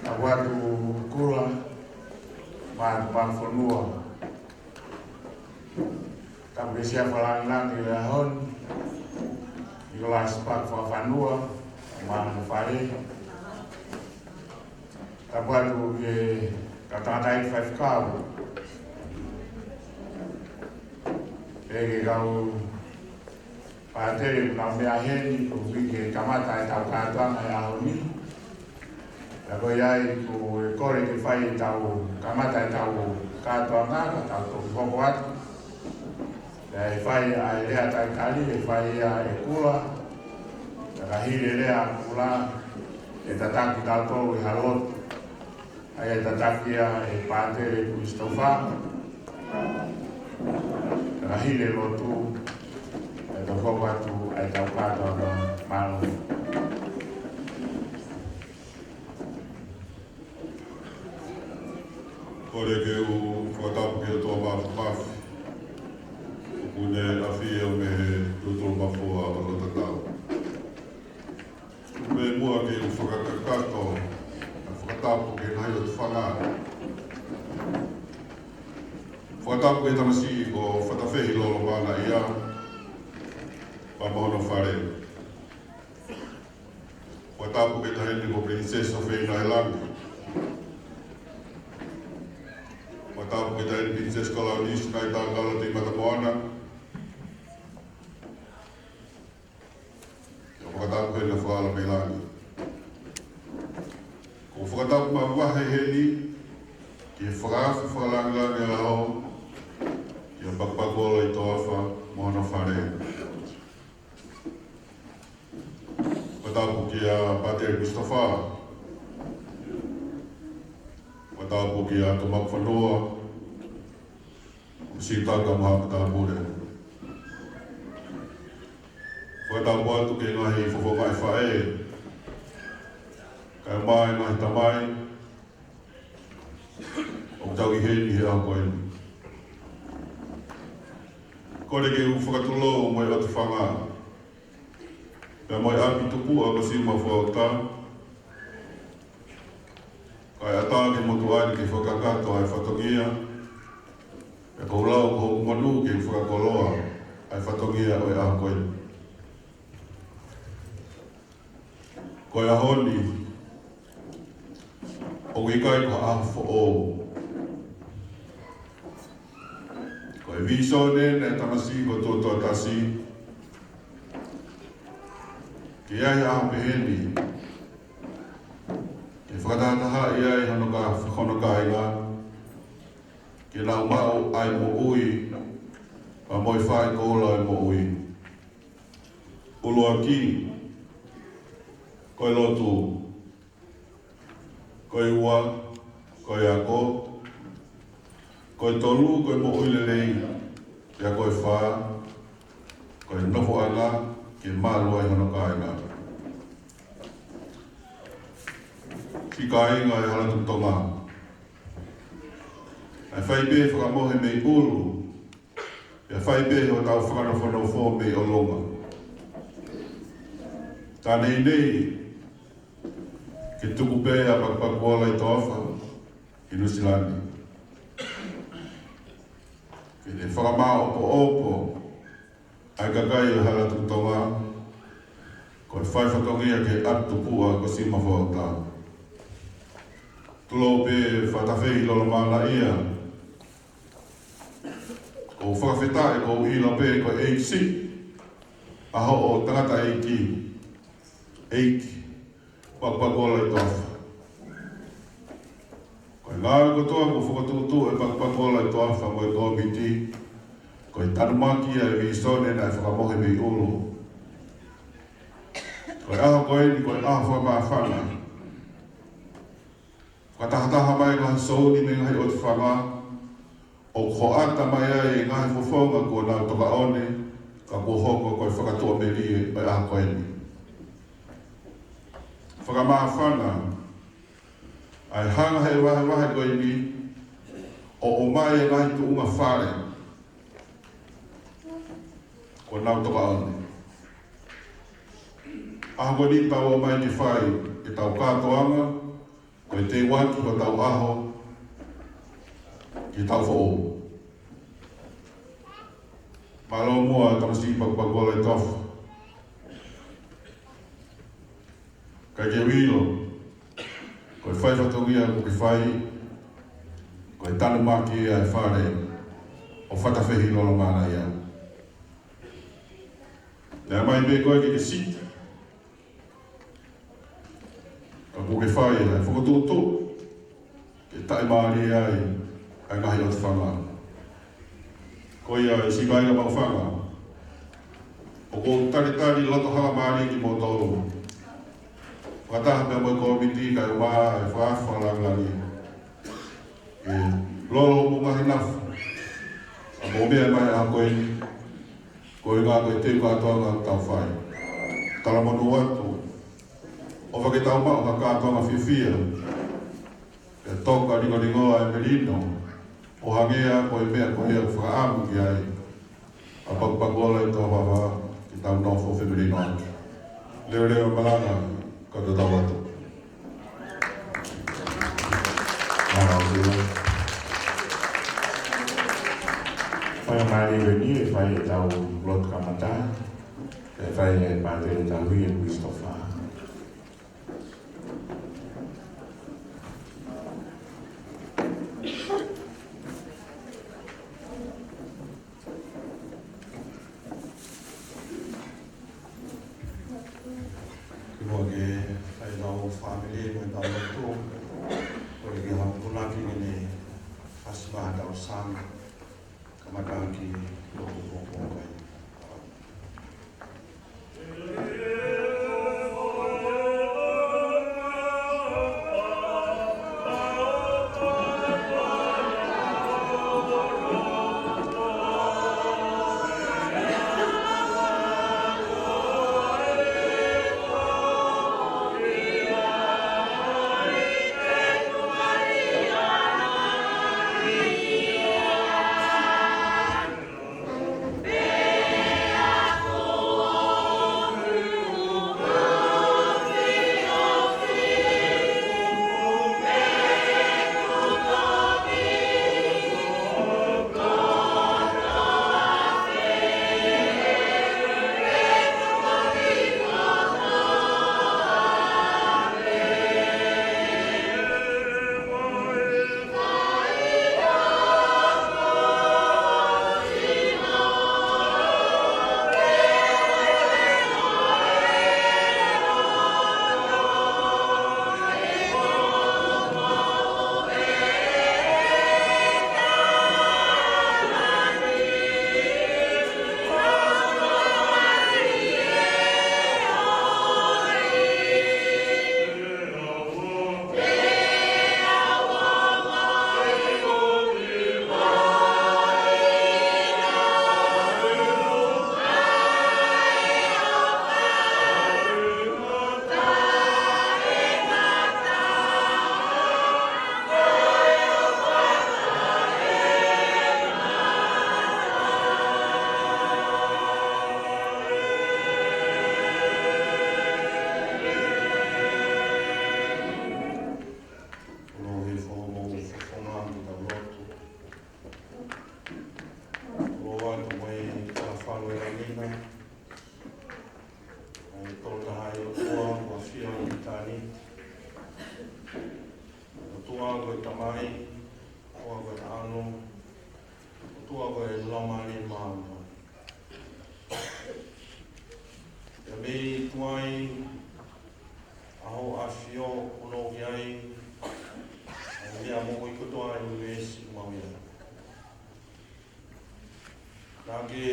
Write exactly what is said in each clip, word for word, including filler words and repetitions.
Tapu atu Kula, mo e Tuʻi Fonua. Tapu ki he Sea Fakalāngilangi ʻo e ʻaho ni, Nicholas Park Fakafanua, mo hono fale. Tapu atu ki he kau tangataʻeiki faifekau. Pea ki he kau pātele kuo nau meʻa heni, koeʻuhi ke kamata ʻetau kātoanga he ʻaho ni. Pea ko ia ai ʻoku ou kole ke fai ʻetau kamata ʻetau kātoanga, ka tau toki hoko atu. Pea ʻe fai ʻa e lea talitali, ʻe fai ia ʻe Kula. Pea ka hili e lea ʻa Kula, ʻe tataki kitautolu ʻi ha lotu. ʻA ia ʻe tataki ia ʻe Pātele Christopher. Pea ka hili e lotu, ʻe tau hoko atu ʻetau kātoanga. Mālō. Kole ke u fakatapu ki he ʻOtua Māfimafi, ʻoku ne ʻafio mei he tūtulu mafoa ʻo Lototaua. Pea muʻa ke u fakakakato ʻa e fakatapu ki he ngaahi ʻotu fanga. Fakatapu ki he tamasiʻi ko Fatafehi Lolomanaʻia, pea mo hono fale. Fakatapu ki he taʻahine ko Princess Sofeinaʻilangi. Fakatapu ki he taʻahine Princess Kalaunisi Naitaukala Tuʻimatamoana. Pea fakatapu ki he Fakalāngilangi. ʻOku ou fakatapu maʻu vahe heni ki he Fakaafe Fakalāngilangi ʻo e ʻaho, kia Pakupakuola ʻi Toafa mo hono fale. Fakatapu kia Pātele Christopher. Fakatapu kia Tuʻi Makufonua. Sitaka mo haʻa matāpule. Fakatapu atu ki he ngaahi fofonga ʻo e faʻē, kae ʻumaʻā e ngaahi tamai ʻoku tau ʻi heni he ʻaho ko eni. Kole ke u fakatulou mo e ʻotu fanga, pea mo e ʻapi tupuʻa ko Siumafuauta, kae ʻatā ki he motuʻa ni ke fakakakato ʻa e fatongia, pea ʻoku ou lau ko hoku monū ke fakakoloa ʻa e fatongia ʻo e ʻaho ko eni. Ko e ʻaho ni, ʻoku ʻikai ko ha ʻaho foʻou. Ko e vīsone ʻa e tamasiʻi ko Tuʻatoʻatasi, ke ʻi ai ha ʻaho pehē ni, ke fakatahatahaʻi ai hono ka-, hono kāinga, ke nau maʻu ʻa e moʻui, pea mo e faʻi koula ʻo e moʻui. ʻUluaki, ko e lotu. Ko e ua, ko e ako. Ko e tolu, ko e moʻui lelei. Pea ko e fā, ko e nofoʻanga ke malu ai hono kāinga. Siʻi kāinga ʻo e Hala Tuʻi Tonga, ʻa e fai pē fakamohe mei ʻulu, pea fai pē hotau fakanofonofo mei ʻolunga. Tā neʻineʻi ke tuku pē ʻa Pakupakuola ʻi Toafa ʻi Nuʻusila ni, ke ne fakamāʻopoʻopo ʻa e kakai ʻo e Hala Tuʻi Tonga, ko e fai fatongia ki he ʻapi tupuʻa ko Siumafuauta. Tulou pē Fatafehi Lolomanaʻia. ʻOku ou fakafetaʻi ʻoku ou ʻilo pē ko e ʻeiki siʻi ʻa hoʻo tangataʻeiki, ʻEiki Pakupakuola ʻi Toafa. Ko e ngāue kotoa kuo fakatuʻutuʻu ʻe Pakupakuola ʻi Toafa mo e kōmiti, ko e tanumaki ia ʻa e vīsone naʻe fakamohe mei ʻulu. Ko e ʻaho ko eni, ko e ʻaho fakamāfana. Fakatahataha mai e ngaahi souni mei he ngaahi ʻotu fanga, ʻo hoʻata mai ai e ngaahi fofonga kuo nau tokaʻone, ka kuo hoko ko e fakatuʻamelie ʻo e ʻaho ko eni. Fakamāfana ʻa e hanga ʻe he vahevahe ko eni ʻo ʻomai e ngaahi tuʻunga fale kuo nau tokaʻone. ʻAho ko eni tau ō mai ke fai ʻetau kātoanga, Ko e teu atu hotau ʻaho ki he taʻu foʻou. Mālō muʻa tamasiʻi Pakupakuola ʻi Tofa. Ka ke ʻilo, ko e fai fatongia kuo ke fai, ko e tanumaki ia ʻa e fale ʻo Fatafehi Lolomānaia. Naʻe ʻomai pē koe ke ke siti, ka kuo ke fai ʻa e fokotuʻutuʻu ke taʻimālie ai ʻa e ngaahi ʻotu fanga. Ko ia ʻe siʻi kāinga Maʻufanga, ʻoku ou talitali loto hangamālie kimoutolu, fakataha pea mo e kōmiti kae ʻumaʻā e fakaafe fakalāngilangi, ʻi he lolo ʻo e ngaahi nafa ʻoku mou meʻa mai ʻi he ʻaho ko eni, ko e ngaahi ko e teu kātoanga ʻoku tau fai. Talamonū atu, ʻofa ke tau maʻu ha kātoanga fiefia, ke toka lingolingoa e melino, ʻo hangē ko e meʻa ko ia ʻoku fakaʻamu ki ai ʻa Pakupakuola ʻi Tofa, ke tau nofo femelinoʻaki. Leveleva e malanga, ka tau ō atu. Mālō. Faingamālie ko eni ʻe fai ʻetau lotu kamata, ʻe fai ʻe he pātele tauhi ʻa Christopher. Kimuʻa ke fai ʻetau fāmili mo ʻetau lotu, kole ke hanga ʻo tuʻunaki ke ne fasi mai ʻetau sanga. Kamata ʻaki e lotu ko ē. Kuo nau hifo mo fofonga ki heʻetau lotu. Kuo ʻoatu mai ʻa e falu ʻe langi na, ʻa e Tolu Tahaʻi ʻOtua, ʻoku ʻafio ʻi ʻitāniti. ʻOtua ko e Tamai, ʻOtua ko e ʻAlo, ʻOtua ko e Laumālie Māʻoniʻoni. Pea mei tuai ʻa hoʻo ʻafio ʻo nofo ai, ʻa e meʻa moʻui kotoa ʻi he ʻunivēsi ʻoku mau ʻi ai. Naʻa ke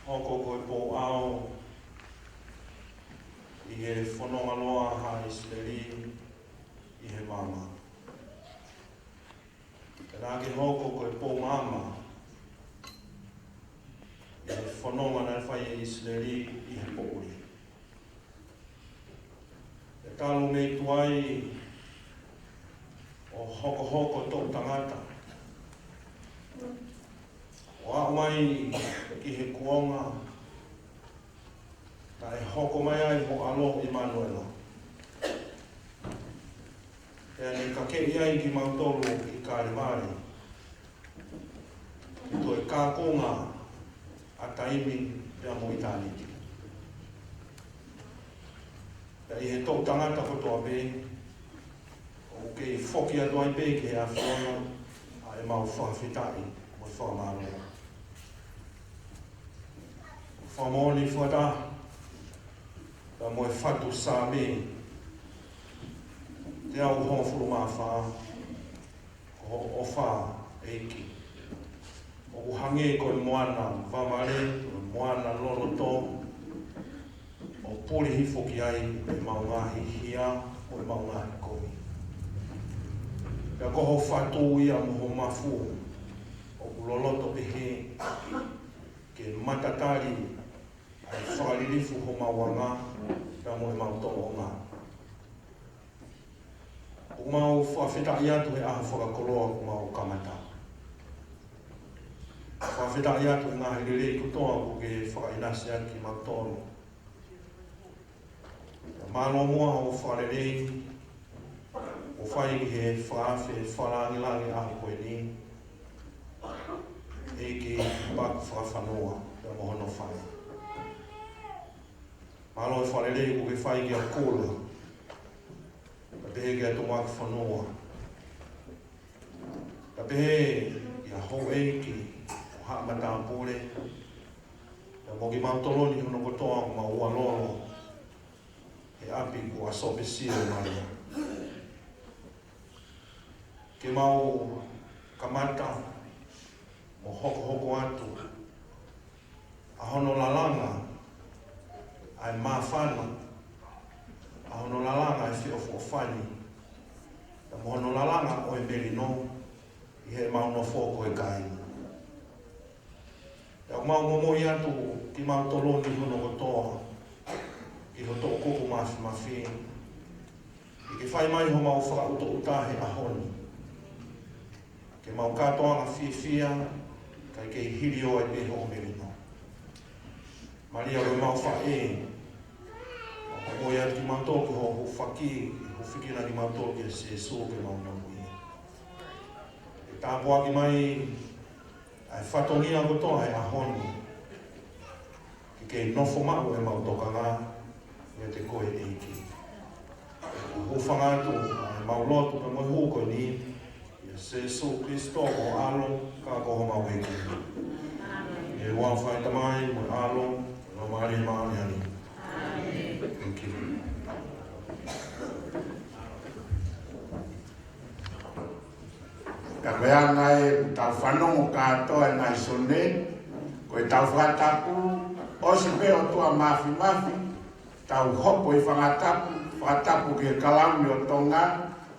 hoko ko e pouʻau ʻi he fononga loa ʻa ʻIsileli ʻi he maama. Pea naʻa ke hoko ko e pou maama ʻi he fononga naʻe fai ʻe ʻIsileli ʻi he poʻuli. Pea talu mei tuai ʻo hokohoko toʻu tangata ʻo aʻu mai ki he kuonga naʻe hoko mai ai ho ʻAlo ʻImanuela. Pea ne kakeʻi ai kimautolu ʻi Kalevale, ʻi he toʻo ʻa e kākonga ʻa taimi pea mo ʻitāniti. Pea ʻi he toʻu tangata kotoa pē, ʻoku kei foki atu ai pē ki he ʻAfiona ʻa ʻemau fakafetaʻi mo e fakamālō. Fakamoʻoni fakataha pea mo e fatu Saame teau hongofulu mā fā: Ko hoʻo ʻofa, ʻEiki, ʻoku hangē ko e moana vavale, ko e moana loloto, ʻo puli hifo ki ai ʻemau ngaahi hia mo ʻemau ngaahi kovi. Pea ko ho fatu ia mo ho mafu ʻoku loloto pehē, ke matatali ʻa e fakalilifu homau anga pea mo ʻemau tōʻonga. ʻOku mau fakafetaʻi atu he ʻaho fakakoloa kuo mau kamata. Fakafetaʻi atu he ngaahi lelei kotoa kuo ke fakaʻinasi ʻaki kimautolu. Mālō muʻa hoʻo fakalelei kuo fai ki he fakaafe fakalāngilangi ʻaho ko eni, ʻEiki Paku Fakafanua pea mo hono fale. Mālō e fakalelei kuo ke fai kia Kula, pea pehē kia Tumuʻakifonua, pea pehē kia Houʻeiki ʻo Haʻa Matāpule, pea mo kimautolu ni hono kotoa ʻoku mau ualolo he ʻapi ko ʻAsopesio Malia. Ke mau kamata mo hokohoko atu ʻa hono lalanga ʻa e māfana, ʻa hono lalanga ʻa e feʻofoʻofani, pea mo hono lalanga ʻo e melino ʻi heʻemau nofo ko e kāinga. Pea ʻoku mau momoi atu kimautolu ni hono kotoa ki ho toʻukupu mafimafi, ke ke fai mai homau fakaʻutoʻuta he ʻaho ni, ke mau kātoanga fiefia, kae kei hilio ai pē hoʻo melino. Malia ko ʻemau faʻē, mau momoi atu kimautolu ki ho hūfaki, ke hūfekina kimautolu kia Sīsū ke mau nofo ia. Ke tāpuaki mai ʻa e fatongia kotoa he ʻaho ni, ke kei nofo maʻu ʻemau tokanga meiate koe ʻEiki. Hūfanga atu ʻemau lotu pea mo e hū ko eni, ʻia Sīsū Kalaisi ko ho ʻAlo, ka ko homau ʻEiki. ʻI he huafa ʻo e Tamai mo e ʻAlo, mo e Laumālie Māʻoniʻoni. Thank you. Ka ko e anga ē ʻoku tau fanongo kātoa ʻi he ngaahi sone, ko ʻetau fakatapu, ʻosi pē ʻOtua Māfimafi, tau hopo ʻi he fakatapu, fakatapu ki he Kalauni ʻo Tonga,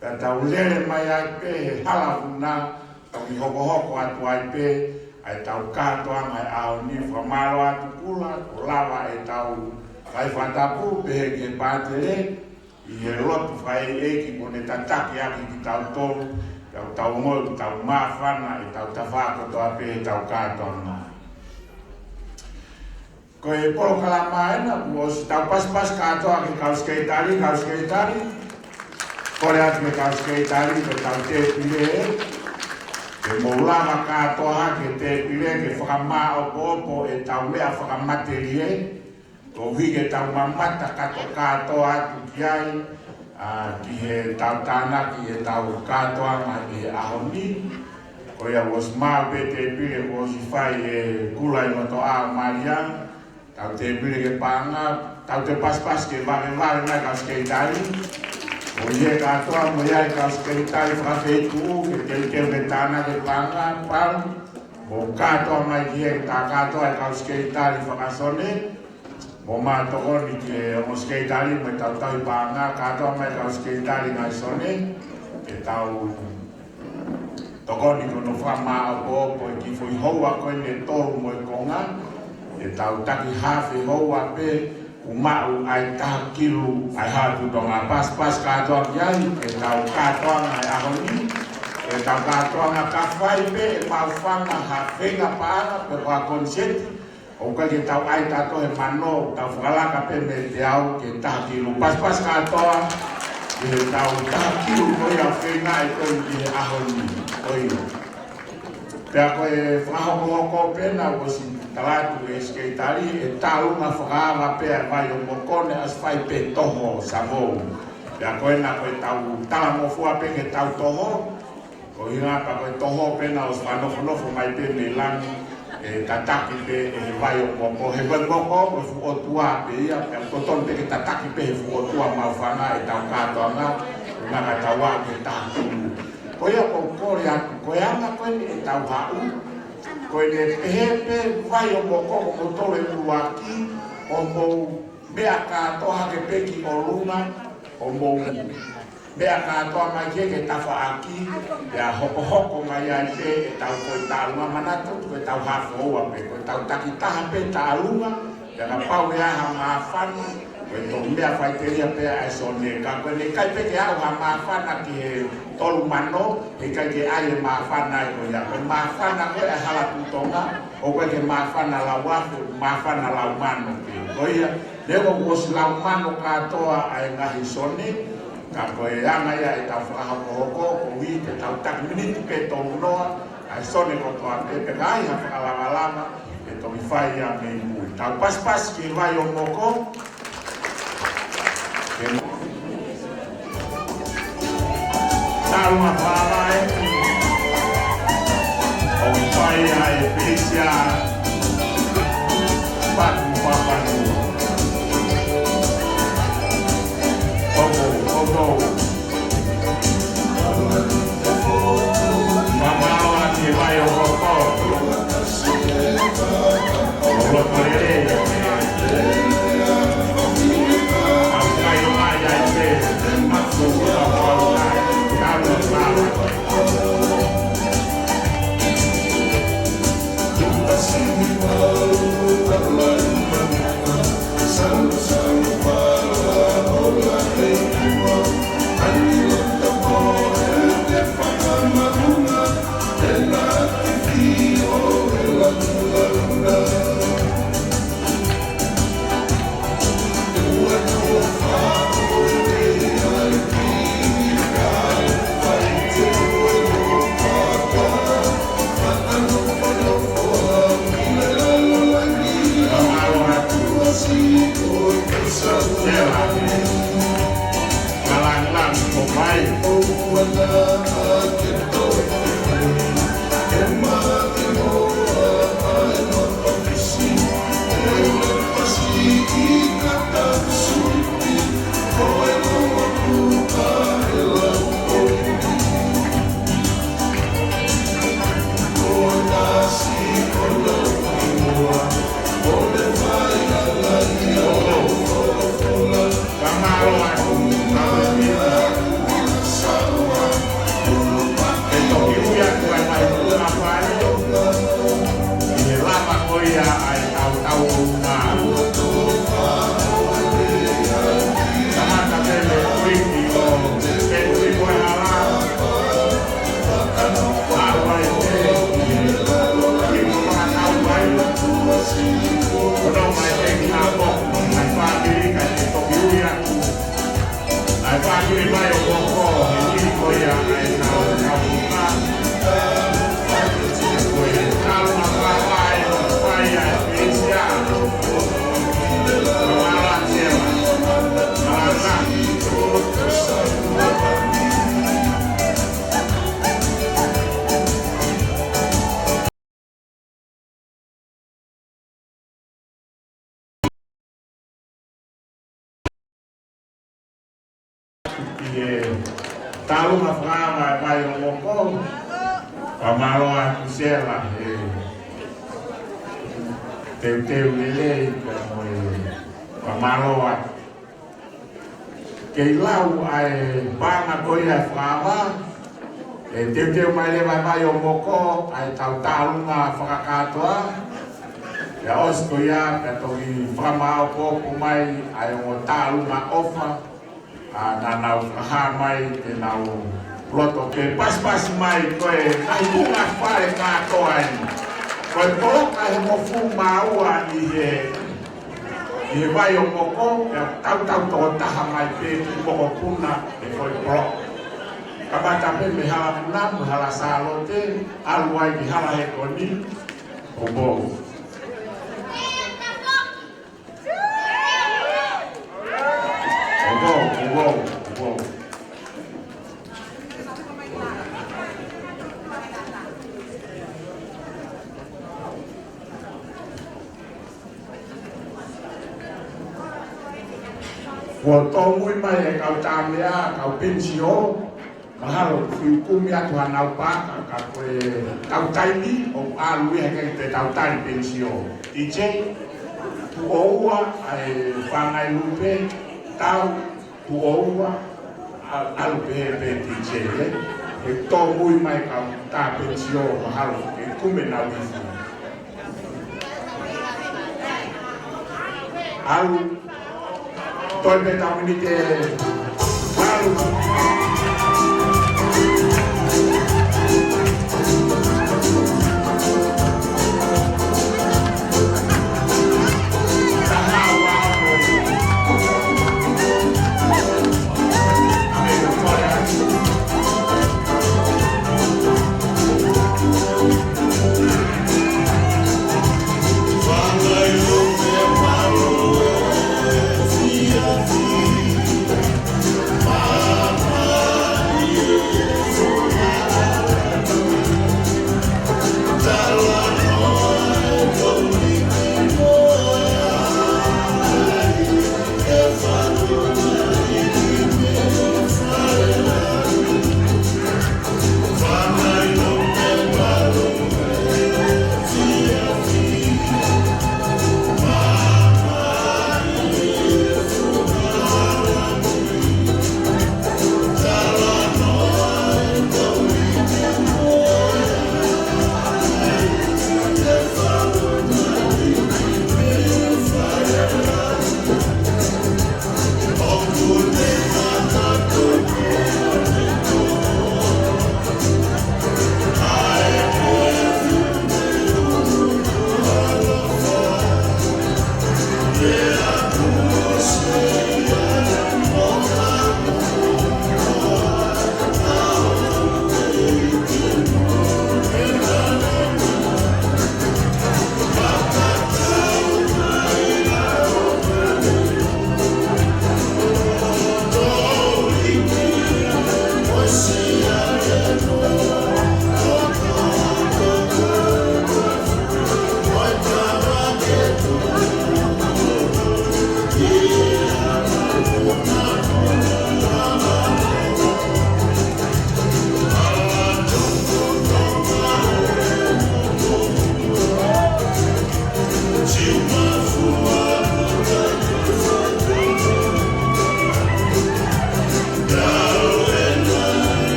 pea tau lele mai ai pē he hala vuna, tau kiʻi hokohoko atu ai pē ʻa ʻetau kātoanga he ʻaho ni. Fakamālō atu Kula, kuo lava ʻetau fai fakatapu, pehē ki he pātele, ʻi he lotu fakaʻeiʻeiki kuo ne tataki ʻaki kitautolu, pea ʻoku tau ongoʻi ʻoku tau māfana ʻi heʻetau tafaʻaki kotoa pē ʻi heʻetau kātoanga. Ko e polokalama ena, kuo ʻosi tau pasipasi kātoa ki he kau sekelitali, kau sekelitali. Kole atu ki he kau sekelitali, ko ʻetau tēpile, ke mou lava kātoa hake he tēpile, ke fakamāʻopoʻopo ʻetau meʻa fakamatelie, koeʻuhi ke tau mamata kātoa, kātoa atu ki ai, ʻa, ki heʻetau tānaki ʻetau kātoanga ʻi he ʻaho ni. Ko ia kuo ʻosi maʻu pē tēpile, kuo ʻosi fai ʻe Kula ʻi loto ʻa Malia. Tau tēpile ke paʻanga, tau toe pasipasi ke vavevave mai kau sekelitali. Mou ʻi he kātoa, mou ʻi ai kau sekelitali fakafeituʻu, ke teuteu ke tānaki e paʻanga, pau. Mou kātoa mai ki he, tā kātoa e kau sekelitali fakasone. Mou mātokoni ki he ongo sekelitali mo ʻetau tauhi paʻanga, kātoa mai kau sekelitali ngaahi sone, ke tau tokoni ki hono fakamāʻopoʻopo e kiʻi foʻi houa ko eni ʻe tolu mo e konga, ʻetau taki hafe houa pē, ʻo maʻu ai taha kilu ʻa e hatu Tonga. Pasipasi kātoa ki ai, ʻetau kātoanga he ʻaho ni, ʻetau kātoanga ka fai pē ʻemau fanga ha feinga paʻanga pe ko ha koniseti, ʻoku ʻikai ke tau ʻai tautolu he mano, tau fakalaka pē mei he teau ki he taha kilu. Pasipasi kātoa, ʻi heʻetau taha kiu ko ia ʻoku feinga ʻe ko eni ki he ʻaho ni. Ko ia. Pea ko e fakahokohoko pē ena kuo ʻosi tala atu ʻe he sekelitali, ʻe tālunga fakaava pē ʻa e vai ʻo Moko ne ʻasi fai pē toho Savou. Pea ko ena ko ʻetau talangofua pē ke tau toho, ko e ʻuhinga pea ko e toho pē ena ʻosi fakanofonofo mai pē mei langi, ʻe tataki pē ʻe he vai ʻo Moko. He vai Moko ko e fuʻu ʻotua pē ia, pea totonu pē ke tataki pē he fuʻu ʻotua maʻu fanga ʻetau kātoanga, ʻuhinga ka tau aʻu ki he taha kiu. Ko ia ʻoku ou kole atu, ko e anga ko eni ʻetau haʻu, ko ʻene pehē pē vai ʻo Moko ko moutolu ʻe ʻuluaki, ʻo mou meʻa kātoa hake pē ki ʻolunga, ʻo mou meʻa kātoa mai ki he tafaʻaki, pea hokohoko mai ai pē ʻetau foʻi tālunga. Manatu ko ʻetau hafo ua pē, ko ʻetau takitaha pē tālunga, pea kapau ʻe ʻi ai ha māfana, ko e toki meʻa faʻiteliha pē ʻa e Sone. Ka ko ʻene ʻikai pē ke aʻu ha māfana ki he tolu mano, heʻikai ke ʻi ai e māfana ia ko ia. Ko e māfana ko ē ʻa e Hala Tuʻi Tonga, ʻoku ʻikai ke māfana lau afe, māfana lau mano pē. Ko ia, neongo kuo ʻosi lau mano kātoa ʻa e ngaahi Sone, ka ko e anga ia ʻetau fakahokohoko, ko ia te tau taki miniti pē tolu noa, ʻa e Sone kotoa pē, pea ka ʻi ai ha fakalavalava, ʻe toki fai ia mei mui. Tau pasipasi ki he vai ʻo Moko. Ke tālunga fakaava ē. ʻOku fai ʻa e Felicia Patu Papanua. ʻOku, ʻoku. Fakamālō atu ki he vai ʻo Moko. ʻOku loto lelei. ʻOku kai o mai ai pē. Mālō, mālō. Ki he tālunga fakaava ʻa e vai ʻo Moko, fakamālō atu Sela he teuteu lelei pea mo e fakamālō atu. Kei lau ʻa e paʻanga ko ia ʻa e fakaava, ʻe teuteu mai leva ʻa e vai ʻo Moko, ʻa ʻetau tālunga fakakātoa, pea ʻosi ko ia, pea toki fakamāʻopoʻopo mai ʻa e ongo tālunga ʻofa, ʻa, naʻa nau fakahā mai te nau loto ke pasipasi mai ko e ngaahi tuʻunga fale kātoa eni. Ko e poloka he mo fū māua ʻi he ʻI he vai ʻo Moko, ʻe tautau tokotaha mai pē ki mokopuna ʻe foʻi polo. Kamata pē mei Hala Muna, mo Hala Sālote, ʻalu ai ki Hala Hekoni, ʻo mou. ʻO mou, ʻo mou, ʻo mou. Kuo tōmui mai e kau tāmeʻa, kau P N C O, mahalo ʻoku fai kumi atu hanau paaka, ka ko e tau taimi ʻoku ʻalu ia he ʻikai te tau tali P N C O. ʻIkai, tuʻo ua ʻa e fāngai lupe, tau tuʻo ua, ʻa-, ʻalu pē he P T J, ē? He tōmui mai kau tā P N C O mahalo ke kumi nau ifu. ʻAlu, toe pē tau miniti ʻe valu.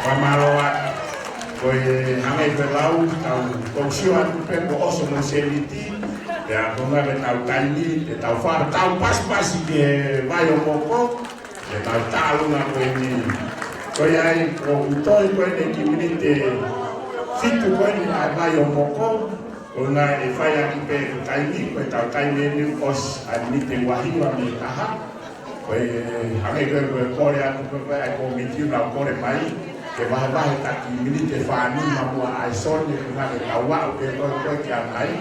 Fakamālō atu. Ko e hangē ko e lau, tau, tau sio atu pē kuo ʻosi mo e sēniti, pea ko e ngaahi tau taimi, te tau fā, tau pasipasi ki he vai ʻo Moko, te tau tālunga ko eni. Ko ia ai, ko u toe ko eni ki miniti ʻe fitu ko eni ʻa e vai ʻo Moko, ko e ngaahi ʻe fai ʻaki pē ko e taimi, ko e tau taimi eni ʻosi ʻa e miniti ʻe uahiva mei he taha. Ko e hangē ko e, ko e kole atu ko e, ko e ʻai ko e mitiuna ʻo kole mai, ke vahevahe taki miniti ʻe fā nima muʻa ʻa e sone, ko e ngaahi tau aʻu ke ko e, ko e ki a nai.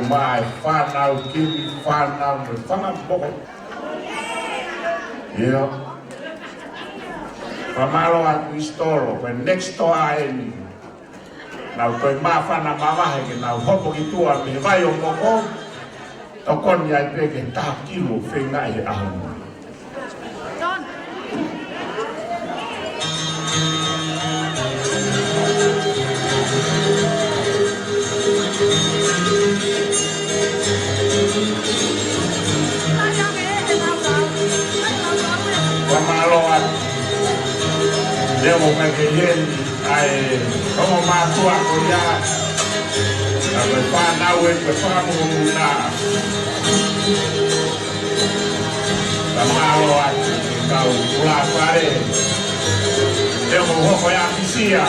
Mai fānau Kimi, fānau mo e fanga moko. ʻIo. Fakamālō atu Isitolo, ko e next door eni. Nau toe māfana mavahe ke nau hopo ki tuʻa mei he vai ʻo moko. Tokoni ai pē ke taha kilu feinga ʻi he ʻaho ni. Fakamālō atu. Leo mo ka ke yeni ai, ongo mātuʻa ko ia. Ka ko e fānau ē, ko e fānau muna. Fakamālō atu ki he kau kulāfale. Te u hoko ia ki Sia.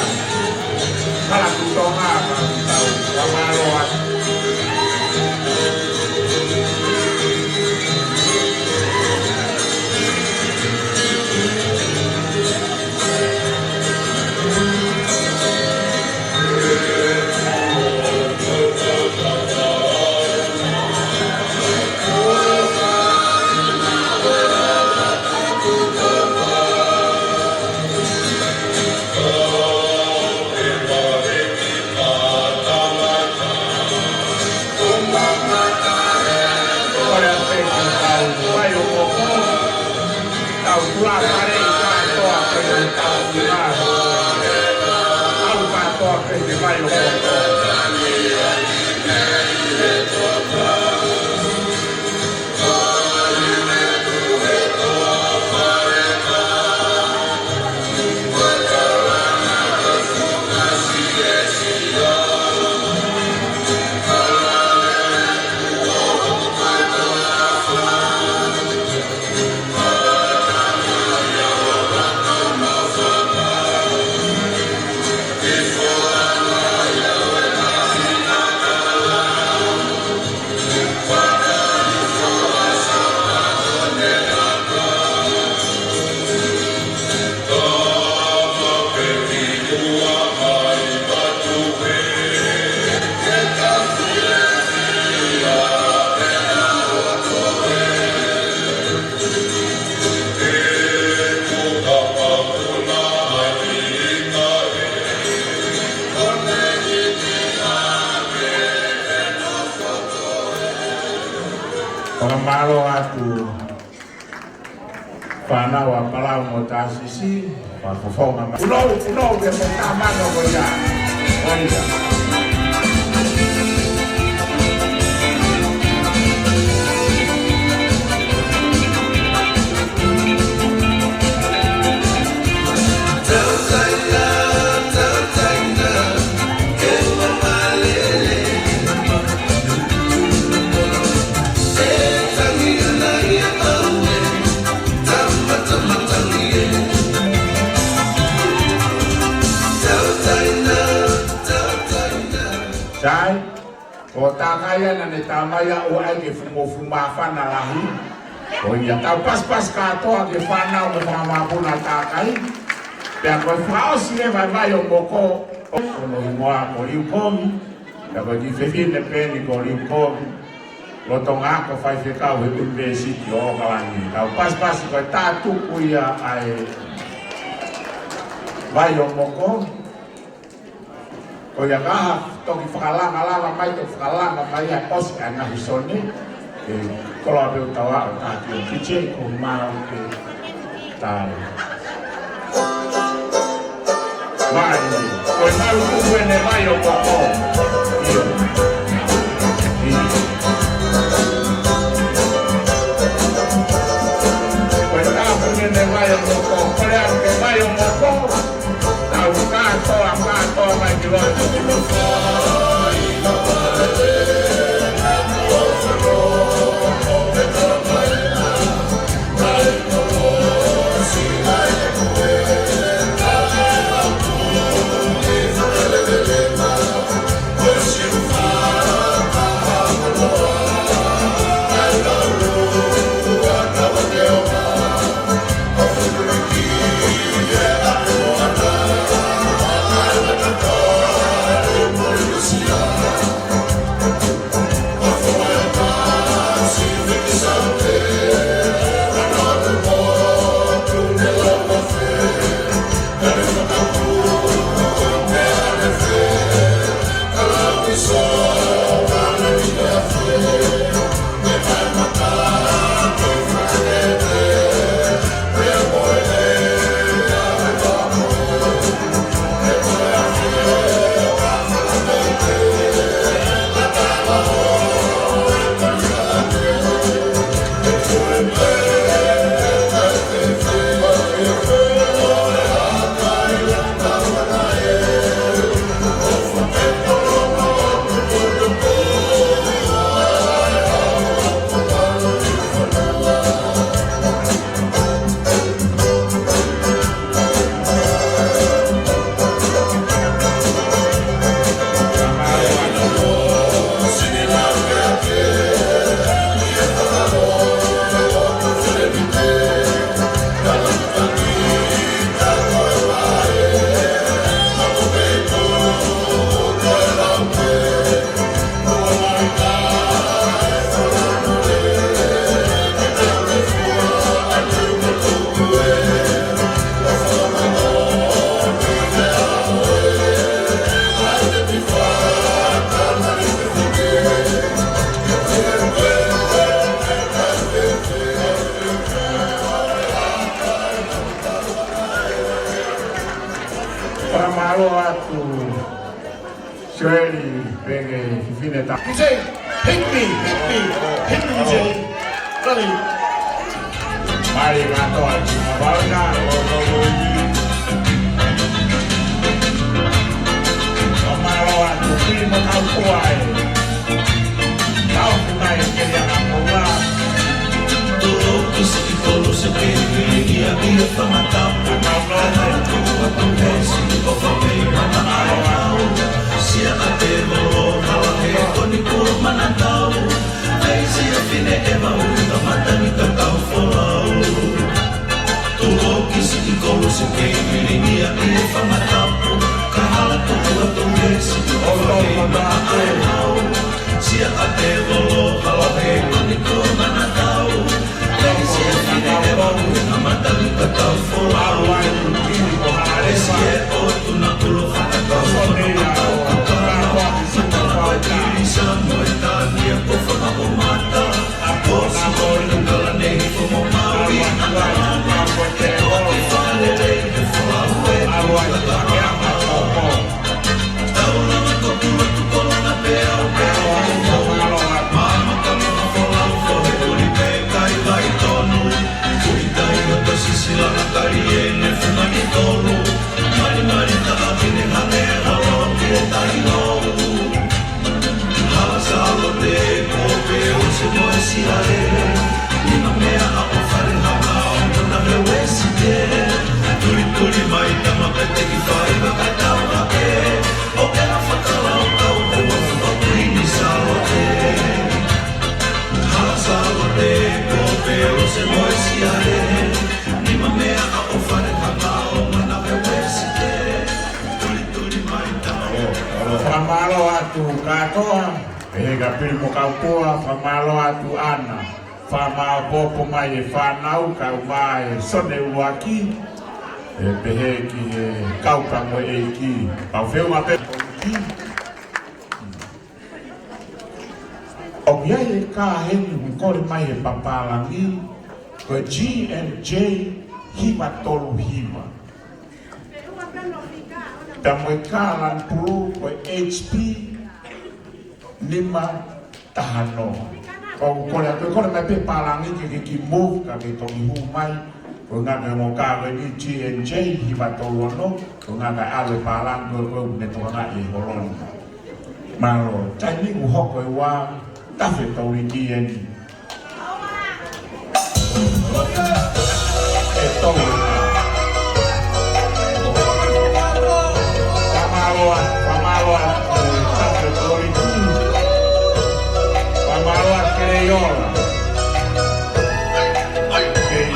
Kala ku Tonga ka kau. Fakamālō atu. Kole atu pē ki he kau vai ʻo moko. Kau kulāfale kātoa pē ki he kau kulā. Kau kātoa pē ki he vai ʻo moko. Fakamālō atu. Fānau ʻa Palau mo Tāsisi, fakafofonga mai. Kunou, kunou ke mo tamano ko ia. Ko ia. Sai, ko Takai ia naʻa ne tā mai ʻo ʻai ke fumo fumafana lahi. Ko ia tau pasipasi kātoa ki he fānau mo e fanga mapuna Takai. Pea ko e fakaʻosi e vaivai ʻo moko, ko hono hingoa ko Liukovi. Pea ko e kiʻi fefine pē eni ko Liukovi. Lolotonga ako faifekau he ʻUnivēsiti ʻo ʻOkalani. Tau pasipasi ko e tā tuku ia ʻa e vai ʻo moko. Ko ia ka ha, toki fakalanga lava mai, toki fakalanga mai, ʻa e ʻosi ʻa e ngaahi sone, ē, koloa pē ʻoku tau aʻu atu ki he D J ko Mau ke tale. Mai, ko e malu kuku ʻene vai ʻo moko. ʻIo. ʻIo. Ko e tā kuku ʻene vai ʻo moko. Kole atu ke vai ʻo moko. Tau kātoa, kātoa mai ki loto. Mālō atu, Seli, pehē ki he fefine ta. Ki he, hit me, hit me, hit me, ki he. Kali. Mālō atu, mālō atu. Mālō atu, Pili mo Kaupua ē. Tau ki mai ke lia ka koula. Tuʻu ki siʻi kolo se kei vili ia ʻi he fanga tapu. Ka hala tuʻu atu he siʻi ʻofa mei mana ʻae au. Sia ʻa te lolo hala he koni kua mana tau. Kei sia fine ʻe maui ka mata ni ka tau folau. Tuʻu ki siʻi kolo se kei vili ia ʻi he fanga tapu. Ka hala tuʻu atu he siʻi ʻofa mei mana ʻae au. Sia ʻa te lolo hala he koni kua mana tau. Kei sia fine ʻe maui ka mata ni ka tau folau. Kei sia ʻo tuna kulo fakatau. Fakatau kukara. Matala ʻa Kilisa mo e tani ʻa ko fanga ʻo mata. Hala Salote, Kope, ʻOsi mo e Siale, nima meʻa ʻa ʻo fale hanga ʻo mana he Uēsite. Tulituli mai tama pete ki fai vakatau hake, ʻo kela fakalaukau ko wafu ʻa Kuini Salote. Hala Salote, Kope, ʻOsi mo e Siale, nima meʻa ʻa ʻo fale hanga ʻo mana he Uēsite. Tulituli mai tama. Fakamālō atu kātoa. Pehē kia Pili mo Kaupua, fakamālō atu ʻAna. Fakamāopoopo mai e fānau, kau mai Sone ʻUluaki. ʻE pehē ki he kau ka mo e ʻEiki. Pau feʻunga pē. ʻOku ʻi ai e kā heni ʻoku kole mai he papālangi, ko e G and J hiva tolu hiva. Pea mo e kā lanu pulū ko e H P nima taha noa. ʻOku kole atu, kole mai pē pālangi ke ke kiʻi move ka ke toki hū mai. Ko e ngaahi meʻa mo e kā ko eni G and J hiva tolu ono, ko e ngaahi ʻave pālangi ko e ko e ne tokangaʻi e holo ni. Mālō, taimi ʻoku hoko e ua, tafe tau i ki eni. ʻE tau. Fakamālō, fakamālō, tafe tau i ki. Fakamālō, ke ola. Kei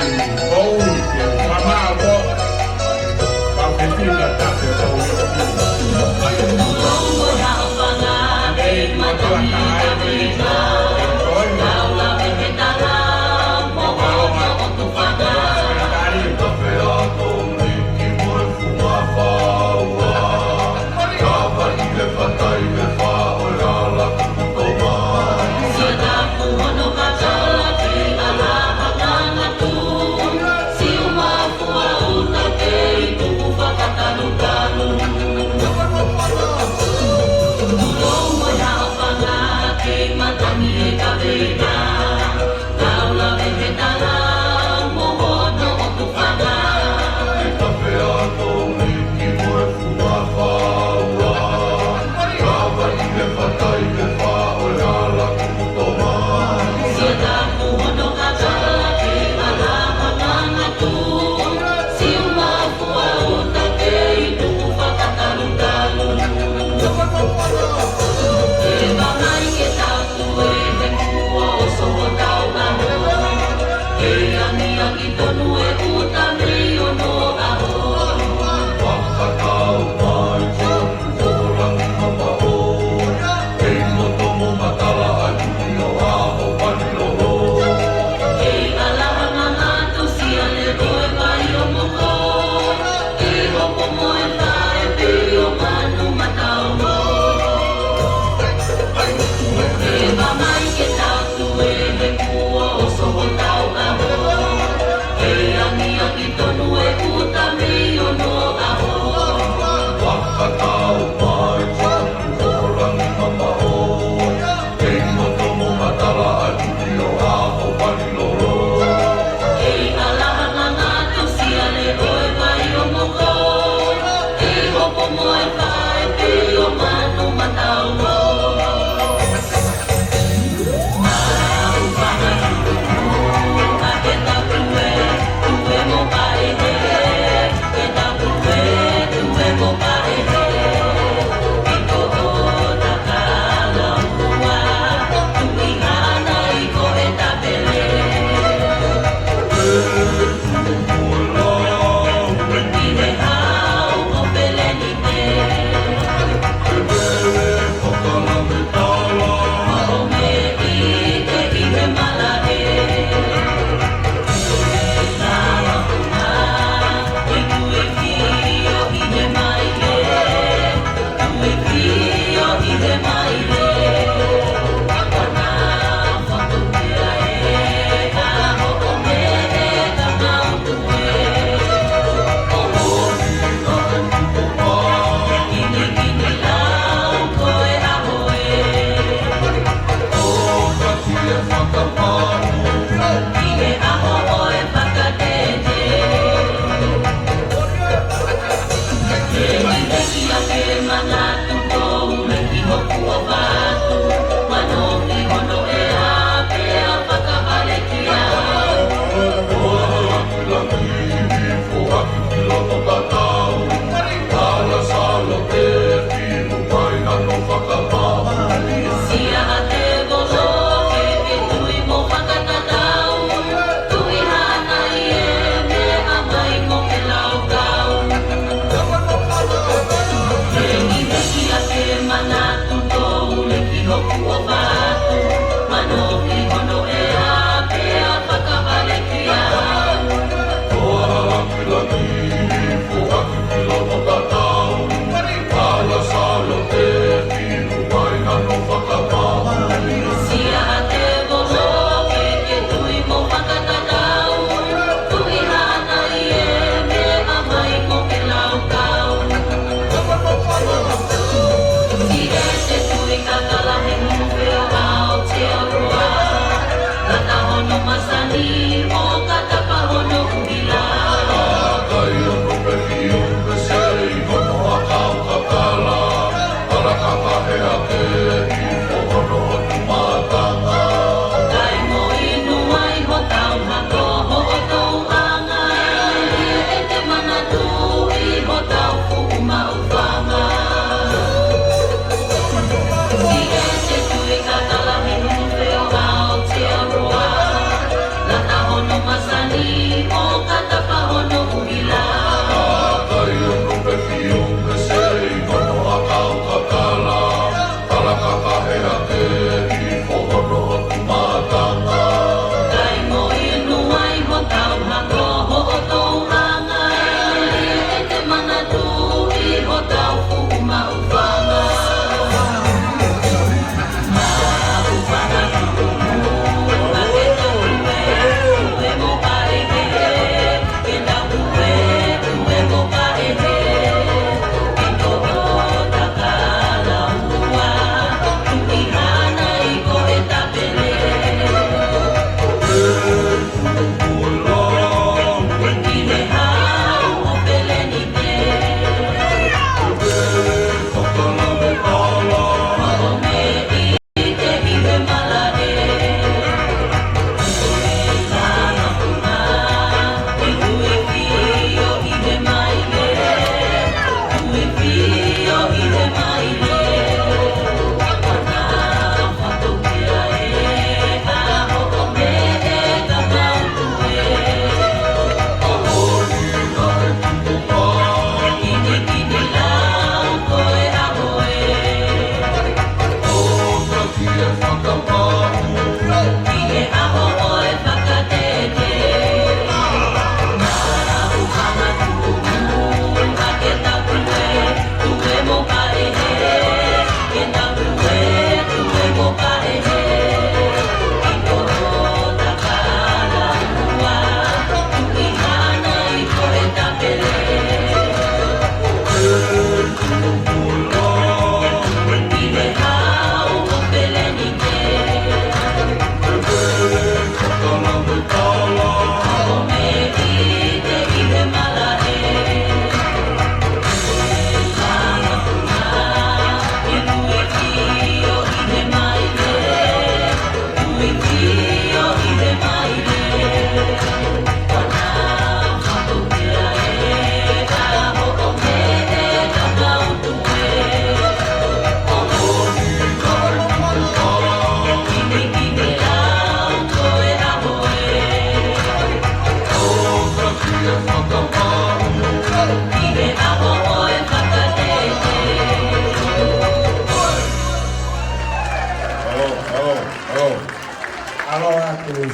kou, kei fakamālō. Kau ke fika tafe tau i ki. Kei matua kae.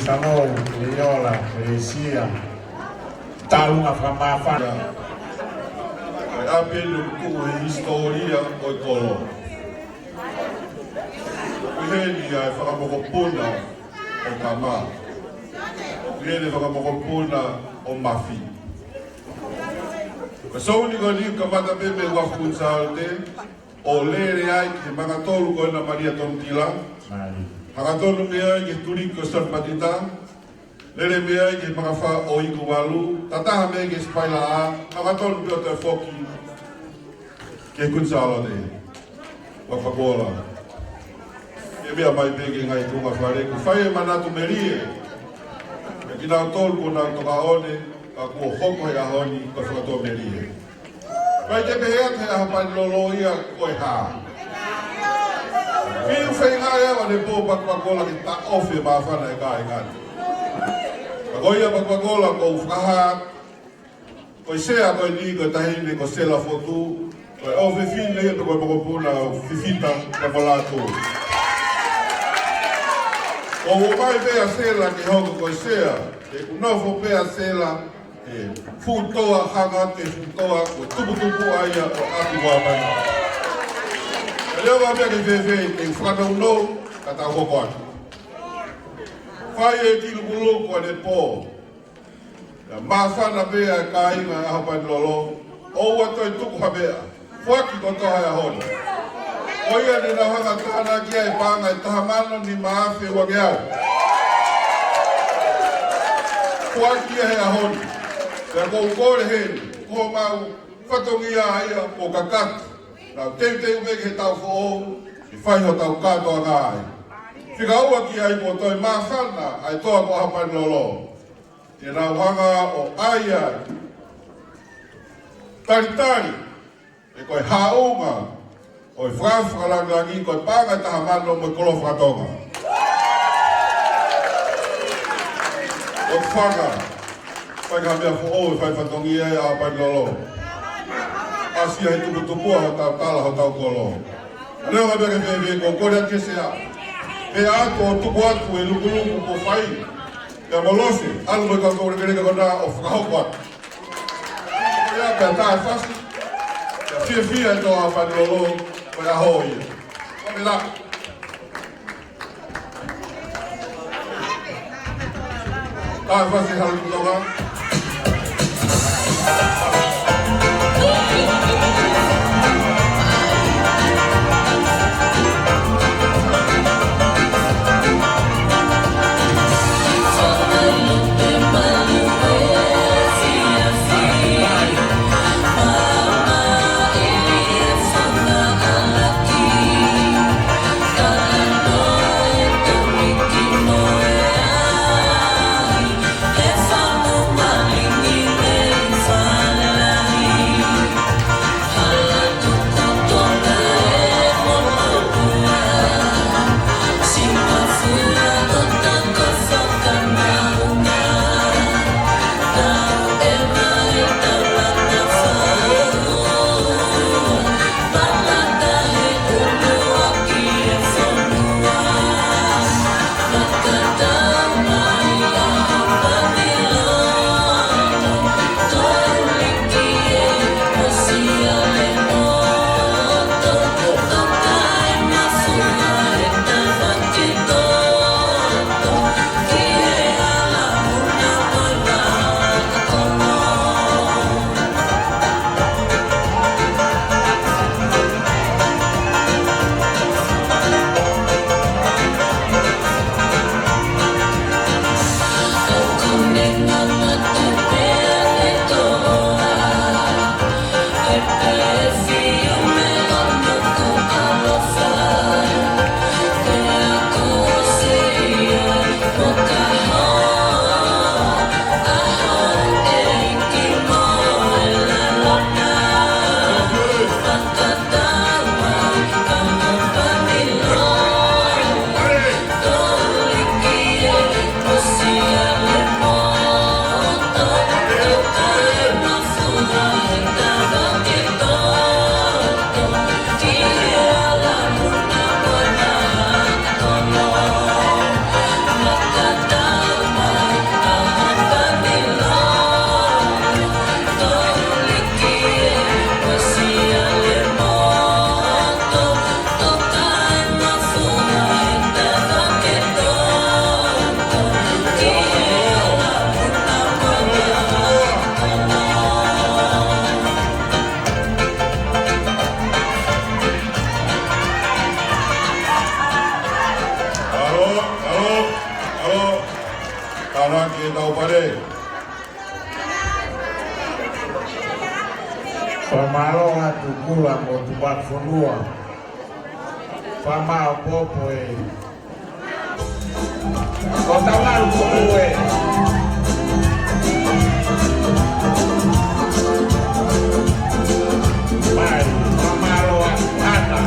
Tamo, Leola, Lesia. Talu ʻa e fakamāfana. ʻA e ʻapi eni ʻoku tuʻu he hisitōlia ʻo e kolo. ʻOku ʻi heni ʻa e fakamokopuna ʻo Kama. ʻOku ʻi heni e fakamokopuna ʻo Mafi. Ko e souni ko eni kamata pē mei he uafu Kuini Sālote, ʻo lele ai ki he manga tolu ko ena Malia Tonutila. Mālie. Hangatonu mei ai ki he tuliki ko Sione Patita. Lele mei ai ki he manga fā ʻo Ikuvalu. Tataha mei ai ki he Sipaila ʻa. Hangatonu pē ʻo toe foki ki he Kuini Sālote. Uafu Pakuola. Ke meʻa mai pē ki he ngaahi tuʻunga fale, ʻoku fai e manatu melie. Ke kinautolu kuo nau toka ʻo ne, ka kuo hoko he ʻaho ni, ko e fakatō melie. Mai te pehē atu he ʻaho pani lolo ia ko e hā. Fiu feinga ia ʻa Lepō Pakupakuola ke taʻofi e māfana e kāinga ni. Ka ko ia Pakupakuola ʻoku ou fakahā, ko e sea ko eni ko e taʻahine ko Sela Fotu, ko e ʻofefine ia pē ko e mokopuna ʻo Fifita Kapolatu. ʻOku ʻomai pē ʻa Sela ke hoko ko e sea, he ʻoku nofo pē ʻa Sela he fuʻu toa hanga atu he fuʻu toa ko e tuputupuʻa ia ʻo e ʻapi ko Haʻapai. Ka leo ka pea ke fēfē, ke fakanounou, ka tau hoko atu. Fai e kilukuluku ʻa Lepō. Naʻe māfana pē ʻa e kāinga ʻa Haʻapai lolo, ʻoua toe tuku ha meʻa. Foaki kotoa he ʻaho ni. Ko ia ne nau hanga tānaki ai e paʻanga ʻe taha mano nima afe uangeau. Foaki ia he ʻaho ni. Pea ʻoku ou kole heni, ko homau fatongia ia ʻoku kakato. Nau teuteu mei he taʻu foʻou, ke fai hotau kātoanga ai. Fika ua ki ai kuo toe māfana ʻa e toa ko Haʻapai lolo. Te nau hanga ʻo ʻai ai. Talitali, ʻe ko e haʻunga ʻo e fakafakalāngilangi ko e paʻanga ʻe taha mano mo e koloa faka-Tonga. ʻOku faka, fai ka meʻa foʻou ʻe fai fatongia ai ʻa Haʻapai lolo. ʻAsi ai tuputupuʻa hotau tala hotau kolo. Leo ka meʻa ke fēfē, ʻoku ou kole atu ki he sea. Pea ʻoku tupu atu e lukuluku kuo fai. Pea mo Lose, ʻalu mo e kau toulekeleka ko ena ʻo fakahoko atu. Ko ia pea taʻefasi. Pea fiefia e toa Haʻapai lolo, ko e ʻaho ia. Ko e la. Taʻefasi Hale Tuʻi Tonga. Fakamālō atu Kula mo Tupakifonua. Fakamāopoopo e. Ko tau malu ko ue. Mai, fakamālō atu ata.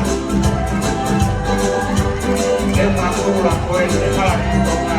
E makula ko e te mala ki tonga.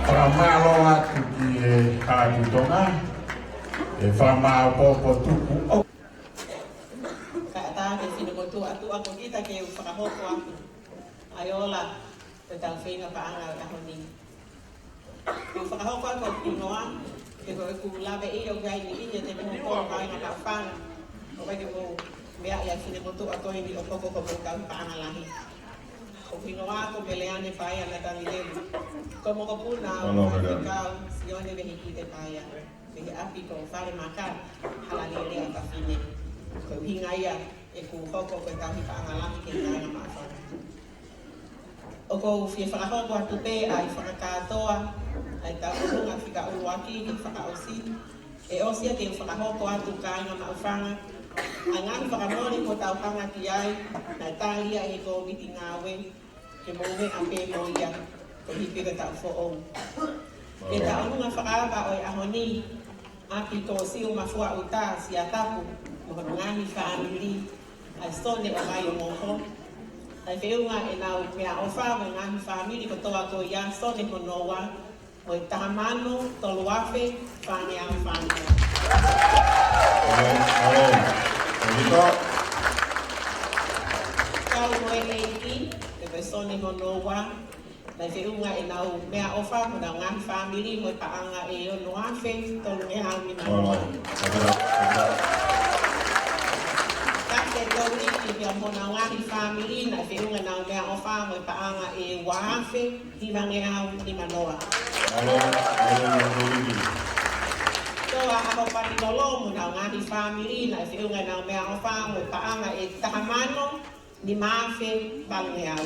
Fakamālō atu ki he Kalati Tonga, e fakamāopoopo tuku ʻo. Kae ʻatā ke finemotuʻa atu ʻa ko kita ke u fakahoko atu ʻa e ola ʻo ʻetau feinga paʻanga ʻo e ʻaho ni. Ke u fakahoko atu ʻa e kinoa, he ko ʻeku lave ʻi o kai ni ʻi he te mou tō kai na ka fanga. ʻO kai ke mou meʻa ia finemotuʻa ʻa ko eni ʻo koko ko mou kau paʻanga lahi. ʻOku ou ʻilo ko Meleane Paea Natalilelu. Ko mokopuna ʻo Meleane. Faifekau Sione Vehikite Paea. Mei he ʻapi ko Falemaka, Halalele ʻa Tafine. Ko e ʻuhinga ia ʻeku hoko ko e tauhi paʻanga lahi ki he kāinga Maʻufanga. ʻOku ou fie fakahoko atu pē ʻa e fakakātoa ʻa e tauʻolunga fika ʻuluaki ki he fakaʻosi. ʻE ʻosi ia ke fakahoko atu kāinga Maʻufanga ʻa e ngaahi fakamole kuo tau hanga ki ai, naʻe tali ia ʻe he kōmiti ngāue, ke mou meʻa pē mo ia, koeʻuhi pē ko e taʻu foʻou. Ke tauʻolunga fakaava ʻo e ʻaho ni, ʻapi ko Siumafua ʻUta Siatapu, mo hono ngaahi fāmili, ʻa e Sone ʻo Vaiomoho. ʻA e feʻunga ʻenau meʻaʻofa mo e ngaahi fāmili kotoa ko ia Sone hono ua, mo e taha mano tolu afe fāngeau fāngeau. Amen. Amen. Thank you, God. Kau mo e ʻeiki, ʻe ko e Sone hono ua, Naʻe feʻunga ʻenau meʻaʻofa mo honau ngaahi fāmili mo e paʻanga ʻe ono afe tolungeau nima noa. Tafe Toliki pea mo honau ngaahi fāmili, naʻe feʻunga ʻenau meʻaʻofa mo e paʻanga ʻe ua afe hivangeau nima noa. Toa ʻAhopanilolo mo honau ngaahi fāmili, naʻe feʻunga ʻenau meʻaʻofa mo e paʻanga ʻe taha mano nima afe valungeau.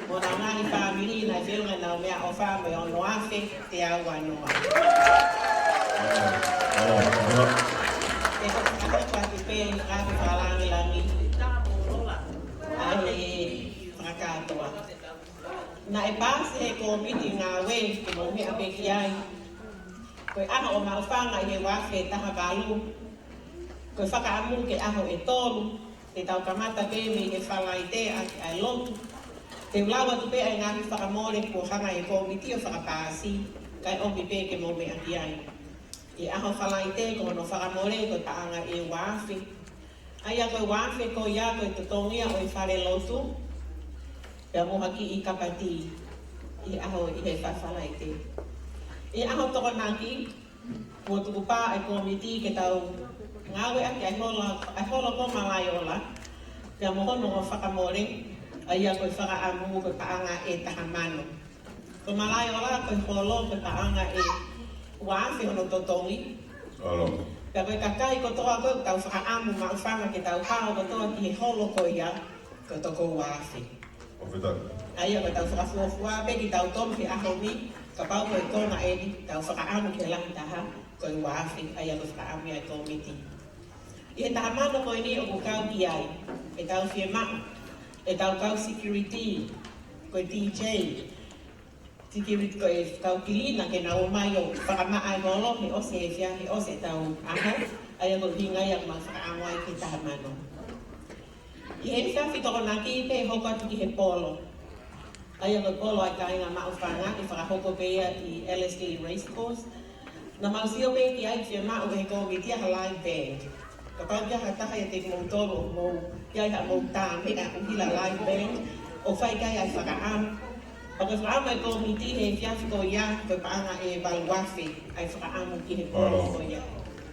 Mo honau ngaahi fāmili, naʻe feʻunga ʻenau meʻaʻofa mo e ono afe teau ua noa. ʻE ko e fakahoko atu pē ʻa e fakalāngilangi ʻa e fakakātoa. Naʻe paasi ʻe he kōmiti ngāue ke mou meʻa pē ki ai. Ko e ʻaho ʻo Maʻufanga ʻi he ua afe taha valu, ko e fakaʻamu ki he ʻaho ʻe tolu, te tau kamata pē mei he Falaite ʻaki ʻa e lotu. Te u lau atu pē ʻa e ngaahi fakamole kuo hanga ʻe he kōmiti ʻo fakapaasi, kae ʻomi pē ke mou meʻa ki ai. ʻI he ʻaho Falaite ko hono fakamole ko e paʻanga ʻe ua afe. ʻA ia ko e ua afe ko ia ko e totongi ia ʻo e fale lotu, pea mo ha kiʻi kapatī ʻi he ʻaho ʻi he Falaite. ʻI he ʻaho Tokonaki, kuo tukupā ʻa e kōmiti ke tau ngāueʻaki ʻa e holo, ʻa e holo ko Malaʻiola, pea mo hono fakamole, ʻa ia ko e fakaʻamu ko e paʻanga ʻe taha mano. Ko Malaʻiola ko e holo ko e paʻanga ʻe ua afe hono totongi. Pea ko e kakai kotoa ko ē ʻoku tau fakaʻamu Maʻufanga ke tau hao kotoa ki he holo ko ia, ko e toko ua afe. ʻA ia ko ʻetau fakafuofua pē kitautolu he ʻaho ni, kapau ko e konga eni, tau fakaʻamu ki he lahi taha, ko e ua afe, ʻa ia ko e fakaʻamu ia ʻa e kōmiti. ʻI he taha mano ko eni ʻoku kau ki ai ʻetau fiemaʻu ʻetau kau security, ko e D J, security ko e kau kilina ke nau ō mai ʻo fakamaʻa e holo he ʻosi e fia, he ʻosi ʻetau ʻaho, ʻa ia ko e ʻuhinga ia ʻoku mau fakaʻamu ai ki he taha mano. ʻI he efiafi Tokonaki pē hoko atu ki he polo. ʻA ia ko e polo ʻa e kāinga Maʻufanga, ʻe fakahoko pē ia ʻi Ellerslie Racecourse. Naʻa mau sio pē ki ai, fiemaʻu ʻe he kōmiti ha live band. Kapau ʻoku ʻi ai ha taha ʻiate kimoutolu ʻoku mou ʻi ai haʻamou tā meʻa ʻuhila live band, ʻo fai ki ai ʻa e fakaʻamu. Pea ko e fakaʻamu ʻa e kōmiti he efiafi ko ia, ko e paʻanga ʻe valu afe ʻa e fakaʻamu ki he polo ko ia.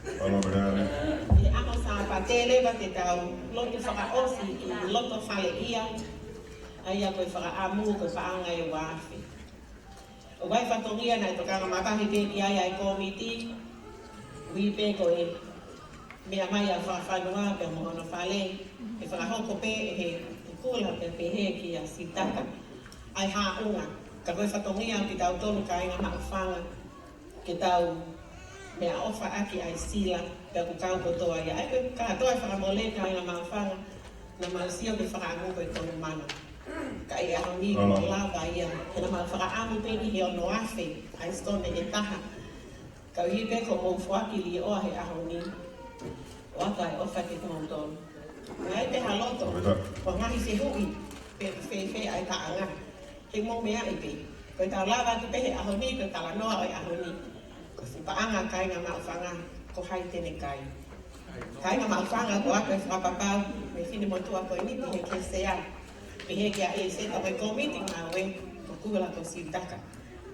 ʻI he ʻaho Sāpate leva te tau lotu fakaʻosi ʻi loto fale ia, ʻa ia ko e fakaʻamu ko e paʻanga ʻe ua afe. ʻOku ʻi ai e fatongia naʻe tokanga mavahe pē ki ai ʻa e kōmiti, ʻuhi pē ko e meʻa mai ʻa Fakafanua pea mo hono fale, ʻe fakahoko pē ʻe he kula pea pehē kia Sitaka ʻa e haʻunga. Ka ko e fatongia kitautolu kāinga Maʻufanga, ke tau meʻaʻofa ʻaki ʻa e sila, pea ʻoku kau kotoa ia. ʻA ia ko e kātoa e fakamole kāinga Maʻufanga, naʻa mau sio ki he fakaʻamu ko e tolu mano. Ka ʻi he ʻaho ni, kuo lava ia, he naʻa mau fakaʻamu pē ki he ono afe, ʻa e sitone ʻe taha. Ka ʻuhi pē ko hoʻomou foaki līʻoa he ʻaho ni, ʻoatu e ʻofa kiate kimoutolu. Naʻe ʻi ai pē ha loto, ko e ngaahi fehuʻi, pe fēfē ʻa e taʻanga. He mou meaʻi pē. Ko ʻetau lava atu pē he ʻaho ni, ko e talanoa ʻo e ʻaho ni, ko e fuʻu paʻanga kāinga Maʻufanga, ko hai te ne kai. Kāinga Maʻufanga, ʻoku ʻoatu e fakapapau mei he finemotuʻa ko eni, pehē ki he sea, pehē kia ʻEseta mo e kōmiti ngāue, ko Kula ko Sitaka.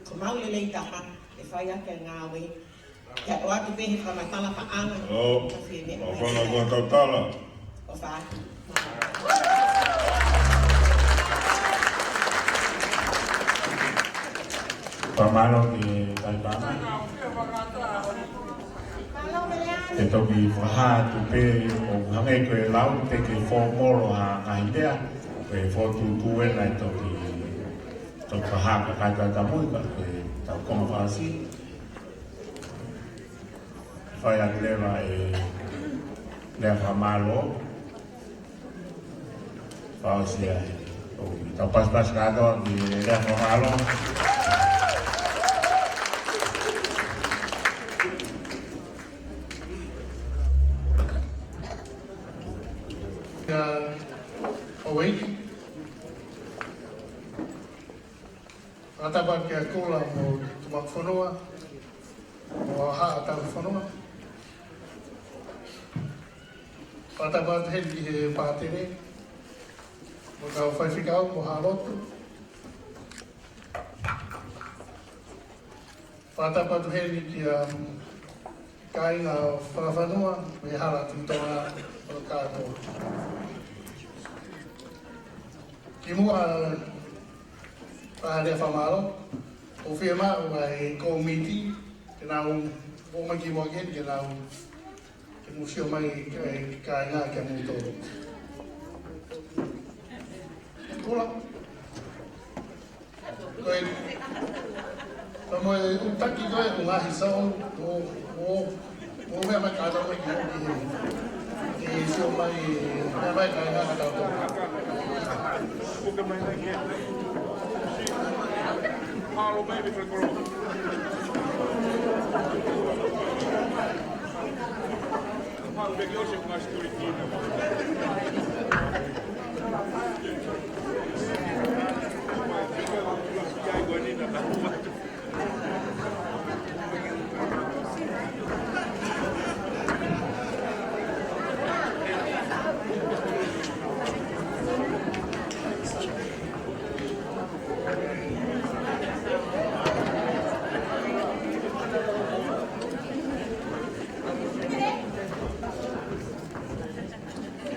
Ko mau lelei taha ʻe fai ʻaki e ngāue. Kae ʻoatu pē he fakamatala paʻanga. ʻO fanga kua tautala. ʻOfa atu. Fakamālō ki he taipango. Ke toki fakahā atu pē ʻo hangē ko e lau pē ke fōmolo ha ngaahi meʻa, ko e fōtuʻutuʻu ena ʻe toki, toki fakahā ka kai ka tamui ka ko e tau konga fakasi. Fai atu leva e lea fakamālō. Fakaʻosi ai. ʻOku tau pasipasi kātoa ki he lea fakamālō. Kia ʻOveiki. Fakatapu kia Kula mo Tumakufonua, mo Haʻa Tauhifonua. Fakatapu atu heni ki he pātele, mo e kau faifekau mo e hala lotu. Fakatapu atu heni ki he kāinga fakafonua mei he hala Tuʻi Tonga ʻo kātoa. Kimuʻa pea lea fakamālō, ʻoku fiemaʻu ʻa e kōmiti ke nau ō mai kimuʻa ke, ke nau ke mou sio mai ki he kāinga ke mou tō. Kula. Ko e, ka mo e ʻū taki ko e ʻū ngaahi sound, ʻo, ʻo, ʻo meʻa mai kātoa mai ki, ki he. Ke sio mai, meʻa mai kāinga ka tau tō. Mahalo mai me fekolo.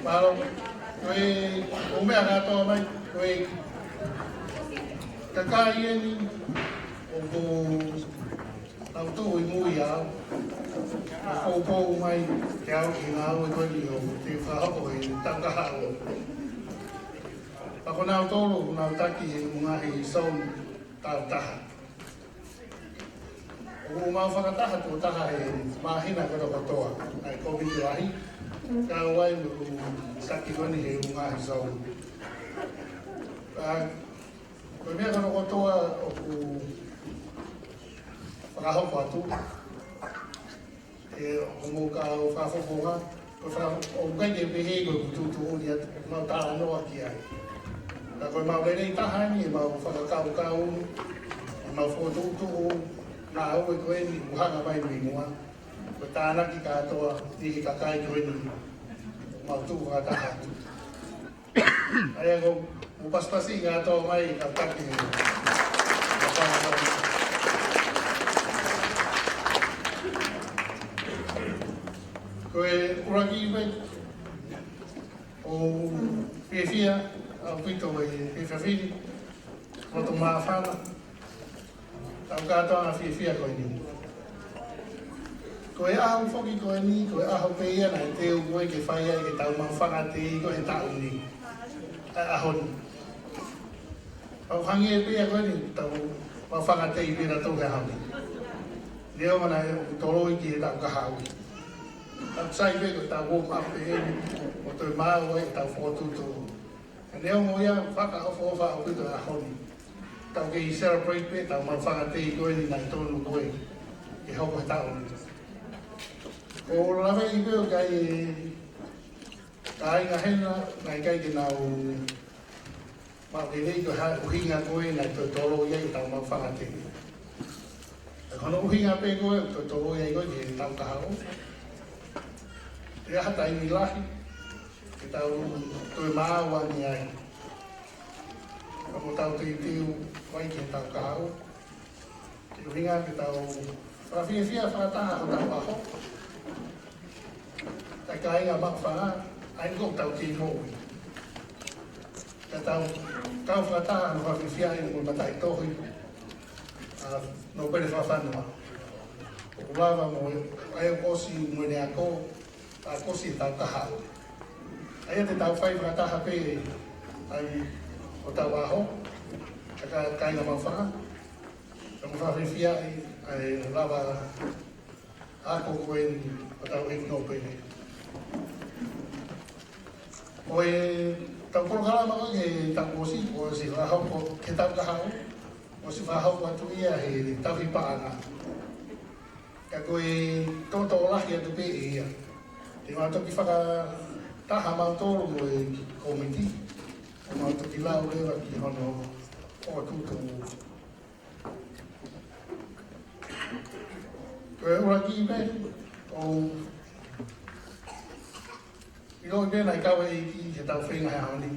Mālō, ko e, ʻū meʻa kātoa mai, ko e kakai eni ʻoku nau tuʻu ʻi mui au, ʻo poupou mai ke au ki he ngāue ko eni ʻoku te fakahoko he taʻu kahaʻu. Pea ko nautolu, nau taki he ngaahi sound tau taha. ʻOku mau fakataha tuʻo taha he māhina kotokotoa, ʻa e kōmiti lahi, kau ai mo e ʻū taki ko eni he ʻū ngaahi sound. Pea ko e meʻa kotokotoa ʻoku fakahoko atu, ʻe, ʻoku mau kau fakafofonga, ko e faka-, ʻoku ʻikai ke pehē ko e tuʻutuʻuni atu, mau talanoa ki ai. Ka ko e mau lelei taha eni, ʻe mau fakakaukau, ʻe mau fokotuʻutuʻu, ngāue ko eni, ʻoku hanga mai mei muʻa. Ko e tānaki kātoa, ʻi he kakai ko eni, mau tuʻu fakataha atu. ʻA ia ko, mo pasipasi ngā tō mai ka taki. Ko e ʻuluaki pē, ʻoku fiefia ʻaupito e fiefia fili, loto māfana. Tau kātoa fiefia ko eni. Ko e ʻaho foki ko eni, ko e ʻaho pē ia naʻe teu ko ē ke fai ai ke tau maʻu fanga tei ko ē he taʻu ni. ʻA e ʻaho ni. Tau hangē pē ia ko eni, tau maʻu fanga tei pē nautolu he ʻaho ni. Neongo naʻe toloi ki he taʻu kahaʻu. Tau sai pē ko e tau warm up pē eni, ʻo toe maʻu ai tau fokotuʻutuʻu. Neongo ia fakaʻofoʻofa ʻaupito ʻaho ni. Tau kei celebrate pē, tau maʻu fanga tei ko eni naʻe tonu ko ē ke hoko he taʻu ni. ʻOku ou lave ʻi pē ʻoku ʻi ai e kāinga hena, naʻe ʻikai ke nau maʻu ke nei ko e hā e ʻuhinga ko ē naʻe toe toloi ai ʻetau maʻu fanga tei. Ko hono ʻuhinga pē ko ē ʻoku toe toloi ai ko ē ki he taʻu kahaʻu. ʻI ha taimi lahi, ke tau toe maʻu ange ai. Ka mo tau teitei ʻo ʻai ki he taʻu kahaʻu. Ke ʻuhinga ke tau fakafiefia fakataha hotau ʻaho. Kae kāinga maʻufanga, ʻa ia ko ʻetau kei moʻui. Ka tau kau fakataha ʻo fakafiefia ai mo e mataʻitohi, ʻa, nōpele fakafonua. ʻOku lava mo e, ʻa ia ʻoku ʻosi mo ʻene ako, ʻa, ʻoku ʻosi ʻetau kahaʻu. ʻA ia te tau fai fakataha pē, ʻa ia hotau ʻaho, ka, kāinga maʻufanga. Ka mo fakafiefia ai, ʻa e lava ako ko eni ʻo tau ʻeiki nōpele. Ko ʻetau polokalama ko ē ki he taʻu kuo ʻosi, kuo ʻosi fakahoko ki he taʻu kahaʻu, kuo ʻosi fakahoko atu ia he tauhi paʻanga. Ka ko e tōtō lahi atu pē ʻe ia. Te mau toki fakataha mautolu mo e kōmiti, ʻo mau toki lau leva ki hono fokotuʻutuʻu. Ko e ʻuluaki pē, ʻoku ʻIloʻi pē naʻe kau e ʻEiki ki heʻetau feinga he ʻaho ni.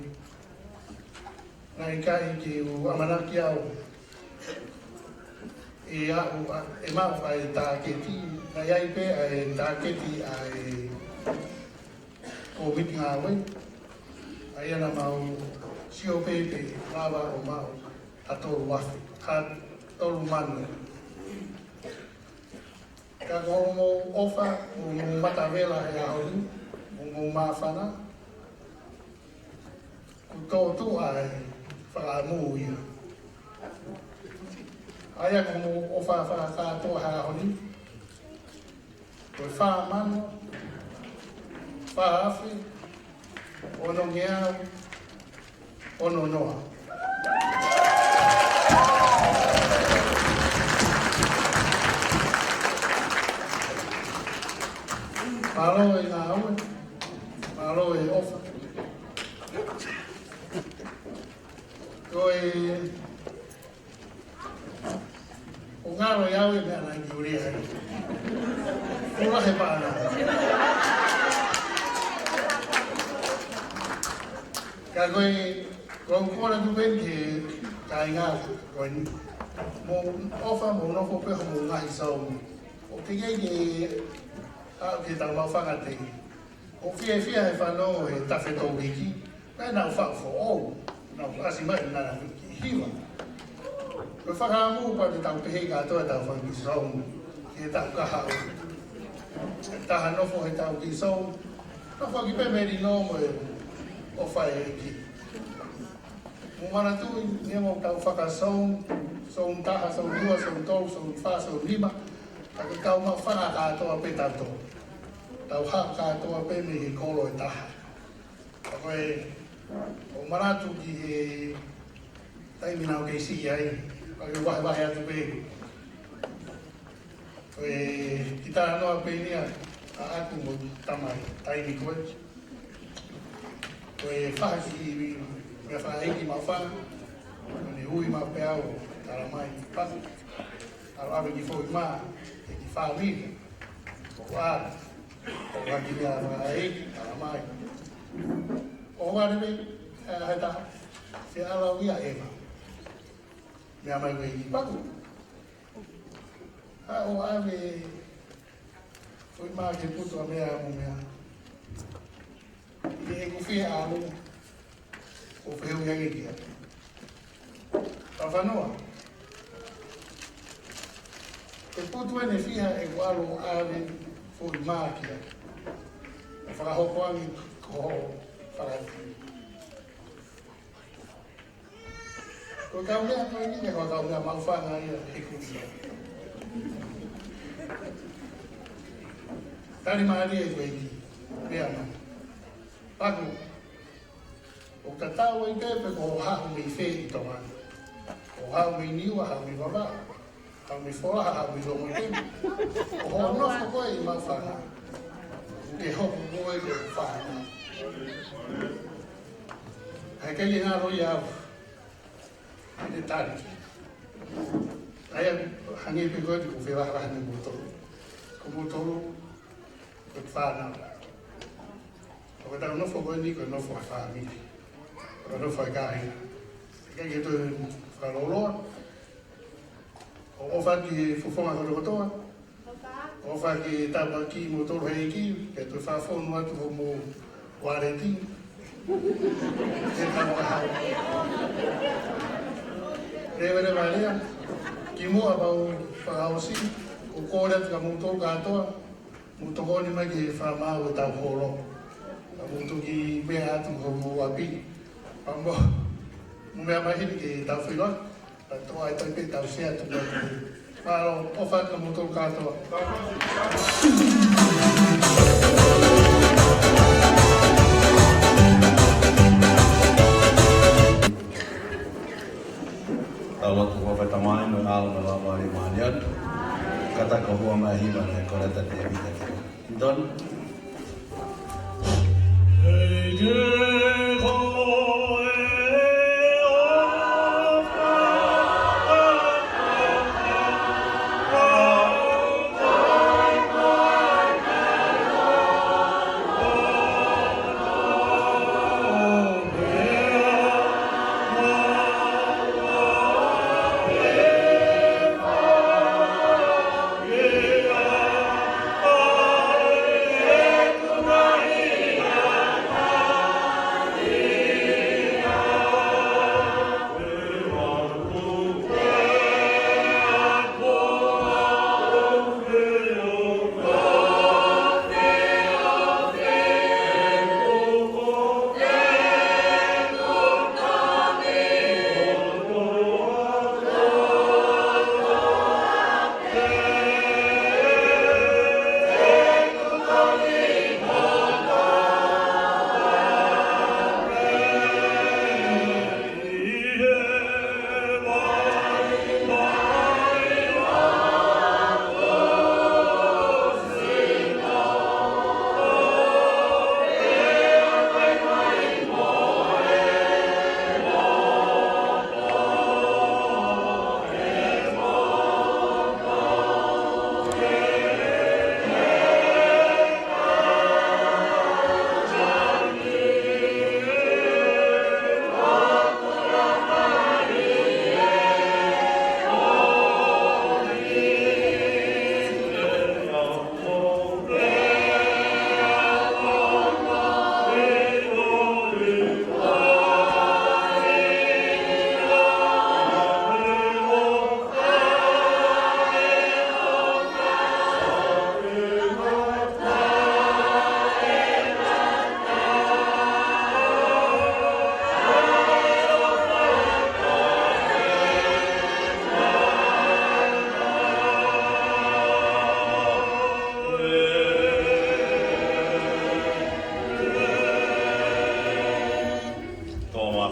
Naʻe ʻikai ke u ʻamanaki au ʻe aʻu ʻa, ʻe maʻu ʻa e tāketi, naʻe ʻi ai pē ʻa e tāketi ʻa e kōmiti ngāue. ʻA ia naʻa mau sio pē pe lava ʻo maʻu ha tolu afe, ha tolu mano. Ka ko hoʻomou ʻofa, hoʻomou matavela he ʻaho ni, hoʻomou māfana, kuo tōtuʻa e fakaʻamu ia. ʻA ia ko hoʻomou ʻofa fakakātoa he ʻaho ni, ko e fā mano, fā afe, ono ngeau, ono noa. Mālō e ngāue, mālō e ʻofa. Ko e ʻOku ngalo ʻiate au e meʻa naʻe kiulia ai. Pula he paʻanga. Ka ko e, ko e kole atu pē ki he kāinga ko eni. Mou ʻofa, mou nofo pē hoʻomou ngaahi sauni. ʻOku teʻeki ke aʻu ki heʻetau maʻu fanga tei. ʻOku fiefia he fanongo he tafe tō wiki, pea nau faʻu foʻou, nau ʻasi mai nana wiki hiva. Ko e fakaʻamu pea te tau pehē kātoa ʻetau fanga kiʻi sauni ki heʻetau kahaʻu. ʻE taha nofo heʻetau kiʻi sauni, nofo ki pē melino mo e ʻofa ʻEiki. Mou manatuʻi, neongo ʻetau fakasauni, sauni taha, sauni ua, sauni tolu, sauni fā, sauni nima, ka ko ʻetau maʻu fanga kātoa pē tautolu. Tau haʻu kātoa pē mei he kolo ʻe taha. Ka ko e, ʻoku ou manatu ki he taimi naʻa ku kei siʻi ai, ka ke vahevahe atu pē. Ko e kiʻi talanoa pē eni ʻaʻaku mo e tamai, taimi ko ē. Ko e faʻahi meʻa fakaʻeiki maʻu fanga, ʻo ne ui maʻu pē au ʻo tala mai, Paku, ʻalu ʻave kiʻi foʻi mā ki he kiʻi fāmili. ʻO ʻalu, ʻo ʻalu ki he meʻa fakaʻeiki, tala mai. ʻO ʻalu pē, ʻe, ʻe taha, se ʻalu ia ʻe ma. Meʻa mai ko e ʻEiki, Paku. Haʻu ʻo ʻave foʻi mā ke putu ʻa meʻa mo meʻa. ʻI heʻeku fie ʻalu, ʻo fehuʻi ange ki ai. Talanoa. Ko e putu ʻeni ʻe fiha ʻeku ʻalu ʻo ʻave foʻi mā ki ai. ʻO fakahoko ange ko hoʻo fakaʻeiki. Ko e kaumeʻa ko eni, ko e kaumeʻa maʻu fanga ia he kuki. Tali mālie ko eni, meʻa mai. Paku, ʻoku tatau ai pē pe ko hoʻo haʻu mei fē ʻi Tonga. Ko hoʻo haʻu mei Niua, haʻu mei Vavaʻu, haʻu mei Folaha, haʻu mei Longoteme. Ko hoʻo nofo ko ē ʻi maʻu fanga, ke hoko ko ē ko e fanga. ʻA ia ʻikai ke ngalo ia au. ʻE tali. ʻA ia, hangē pē ko eni ʻoku ou fie vahevahe mo moutolu. Ko moutolu, ko e fānau. ʻOku tau nofo ko eni, ko e nofo ʻa e fāmili. Ko e nofo ʻa e kāinga. ʻIkai ke toe fakalōloa. ʻOku ou ʻofa ki he fofonga kotoa. ʻOfa ke tāpuakiʻi moutolu ʻe he ʻEiki, ke toe fakafonu atu hoʻomou uāleti. Ke tau kahaʻu. Leveleva lea, kimuʻa pea u fakaʻosi, ʻoku ou kole atu kia moutolu kātoa, mou tokoni mai ki he fakamaau ʻetau holo. Ka mou toki meʻa atu ki homou ʻapi. Pea mou, mou meʻa mai heni ke tau feʻiloaki. Ka toa e tai pē tau sea tu mai. Mālō, ʻofa atu kia moutolu kātoa. Tau lotu. ʻOfa ʻa e Tamai mo e ʻAlo mo e Laumālie Māʻoniʻoni. Ka ta ko hua mai hiva ne kole ta te vita te. Don.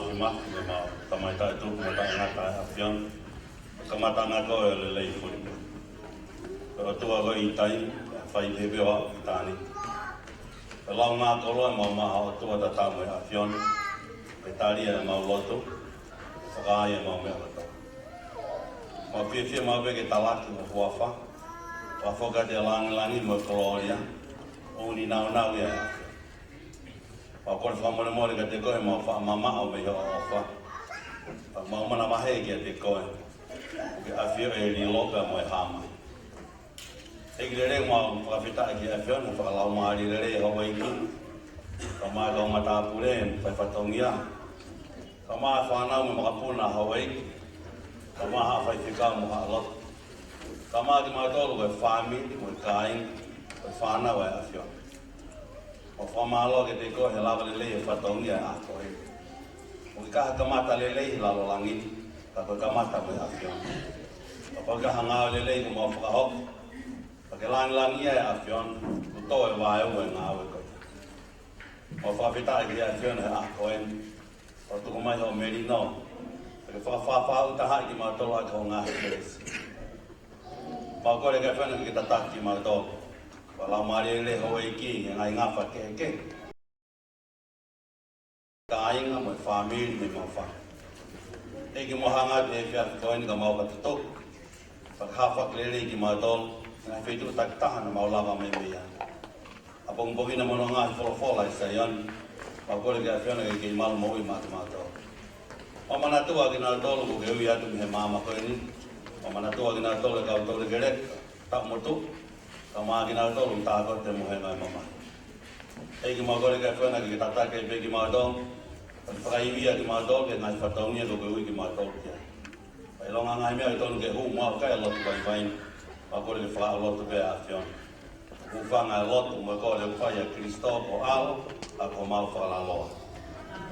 Māfimafi mo e mau tamaitaʻi tupu mo taʻengata ʻa e ʻAfiona. Kamataʻanga koe ʻo e lelei fuli. Ko e ʻOtua koe ʻi taimi, ʻa e fai pehē pē ʻo aʻu ki ʻitāniti. Ko e launga koloa ʻemau maʻu ha ʻOtua tatau mo e ʻAfiona. Ke tali ʻemau lotu, ke fakaai ʻemau meʻa kotoa. Mau fiefia maʻu pē ke talaki ho huafa, ʻo fakahoko ʻa e lāngilangi mo e kolōlia, ʻo ʻuninga naunau ia ʻa e ʻAfiona. Mau kole fakamolemole kiate koe ʻemau faʻa mamaʻo mei hoʻo ʻofa. Mau manavahē kiate koe, ke ʻafio ʻa e lilo pea mo e hā mai. ʻEiki lelei, mau fakafetaʻi ki he ʻAfiona, fakalaumālie lelei houʻeiki. Kae ʻumaʻā e kau matāpule, fai fatongia. Kae ʻumaʻā e fānau mo e makapuna houʻeiki. Kae ʻumaʻā haʻa faifekau mo haʻa lotu. Kae ʻumaʻā kimautolu ko e fāmili, mo e kāinga, mo e fānau ʻa e ʻAfiona. Mau fakamālō kiate koe he lava lelei e fatongia ʻo e ʻaho ko eni. ʻOku ʻikai ha kamata lelei he lalo langi ni, ka ko e kamata mo e ʻAfiona. Ka ʻoku ʻikai ha ngāue lelei kuo mau fakahoko, ka ke lāngilangiʻia ʻa e ʻAfiona, kuo tō e vaeua e ngāue ko ia. Mau fakafetaʻi ki he ʻAfiona he ʻaho ko eni, ʻo tuku mai hoʻo melino, ke fakafaʻafaʻa ʻuta haʻi kimautolu ʻaki hoʻo ngaahi kelesi. Mau kole ki he ʻAfiona ke ke tataki kimautolu. Fakalaumālie lelei houʻeiki he ngaahi ngafa kehekehe. Kāinga mo e fāmili mo ʻemau fānau. ʻEiki, mau hanga atu he efiafi ko eni ka mau ka tutuku. Fakahā fakalelei kimautolu, ngaahi feituʻu takitaha naʻa mau lava mai mei ai. ʻApongipongi na mo hono ngaahi folofola ʻi Saione, mau kole ki he ʻAfiona ke kei malu moʻui maʻa kimautolu. Mau manatua kinautolu kuo ke ui atu mei he maama ko eni. Mau manatua kinautolu e kau toulekeleka, taʻu mo tuʻu, kae ʻumaʻā kinautolu ʻoku tākote mo e ngaahi mamahi. ʻEiki, mau kole ki he ʻAfiona ke ke tataki pē kimautolu, ke fakaivia kimautolu ki he ngaahi fatongia kuo ke ui kimautolu ki ai. Ka ʻilonga e ngaahi meʻa ʻoku tonu ke hū muʻa ʻoku ʻikai ha lotu vaivai, mau kole ke fakaʻau lotu pē ʻa e ʻAfiona. Hūfanga e lotu mo e kole ʻoku fai ʻia Kalaisi ko e ʻAlo, ʻa ia ko homau Fakalaloa.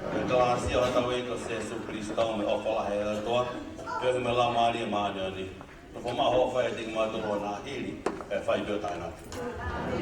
Ko e kalāsia ʻa hotau ʻEiki ko Sīsū Kalaisi mo e ʻofa lahi ʻa e ʻOtua, pea mo e Laumālie Māʻoniʻoni, nofomaʻu ʻo fai ʻiate kimautolu ʻo na hili, kae fai pē ʻo taʻengata.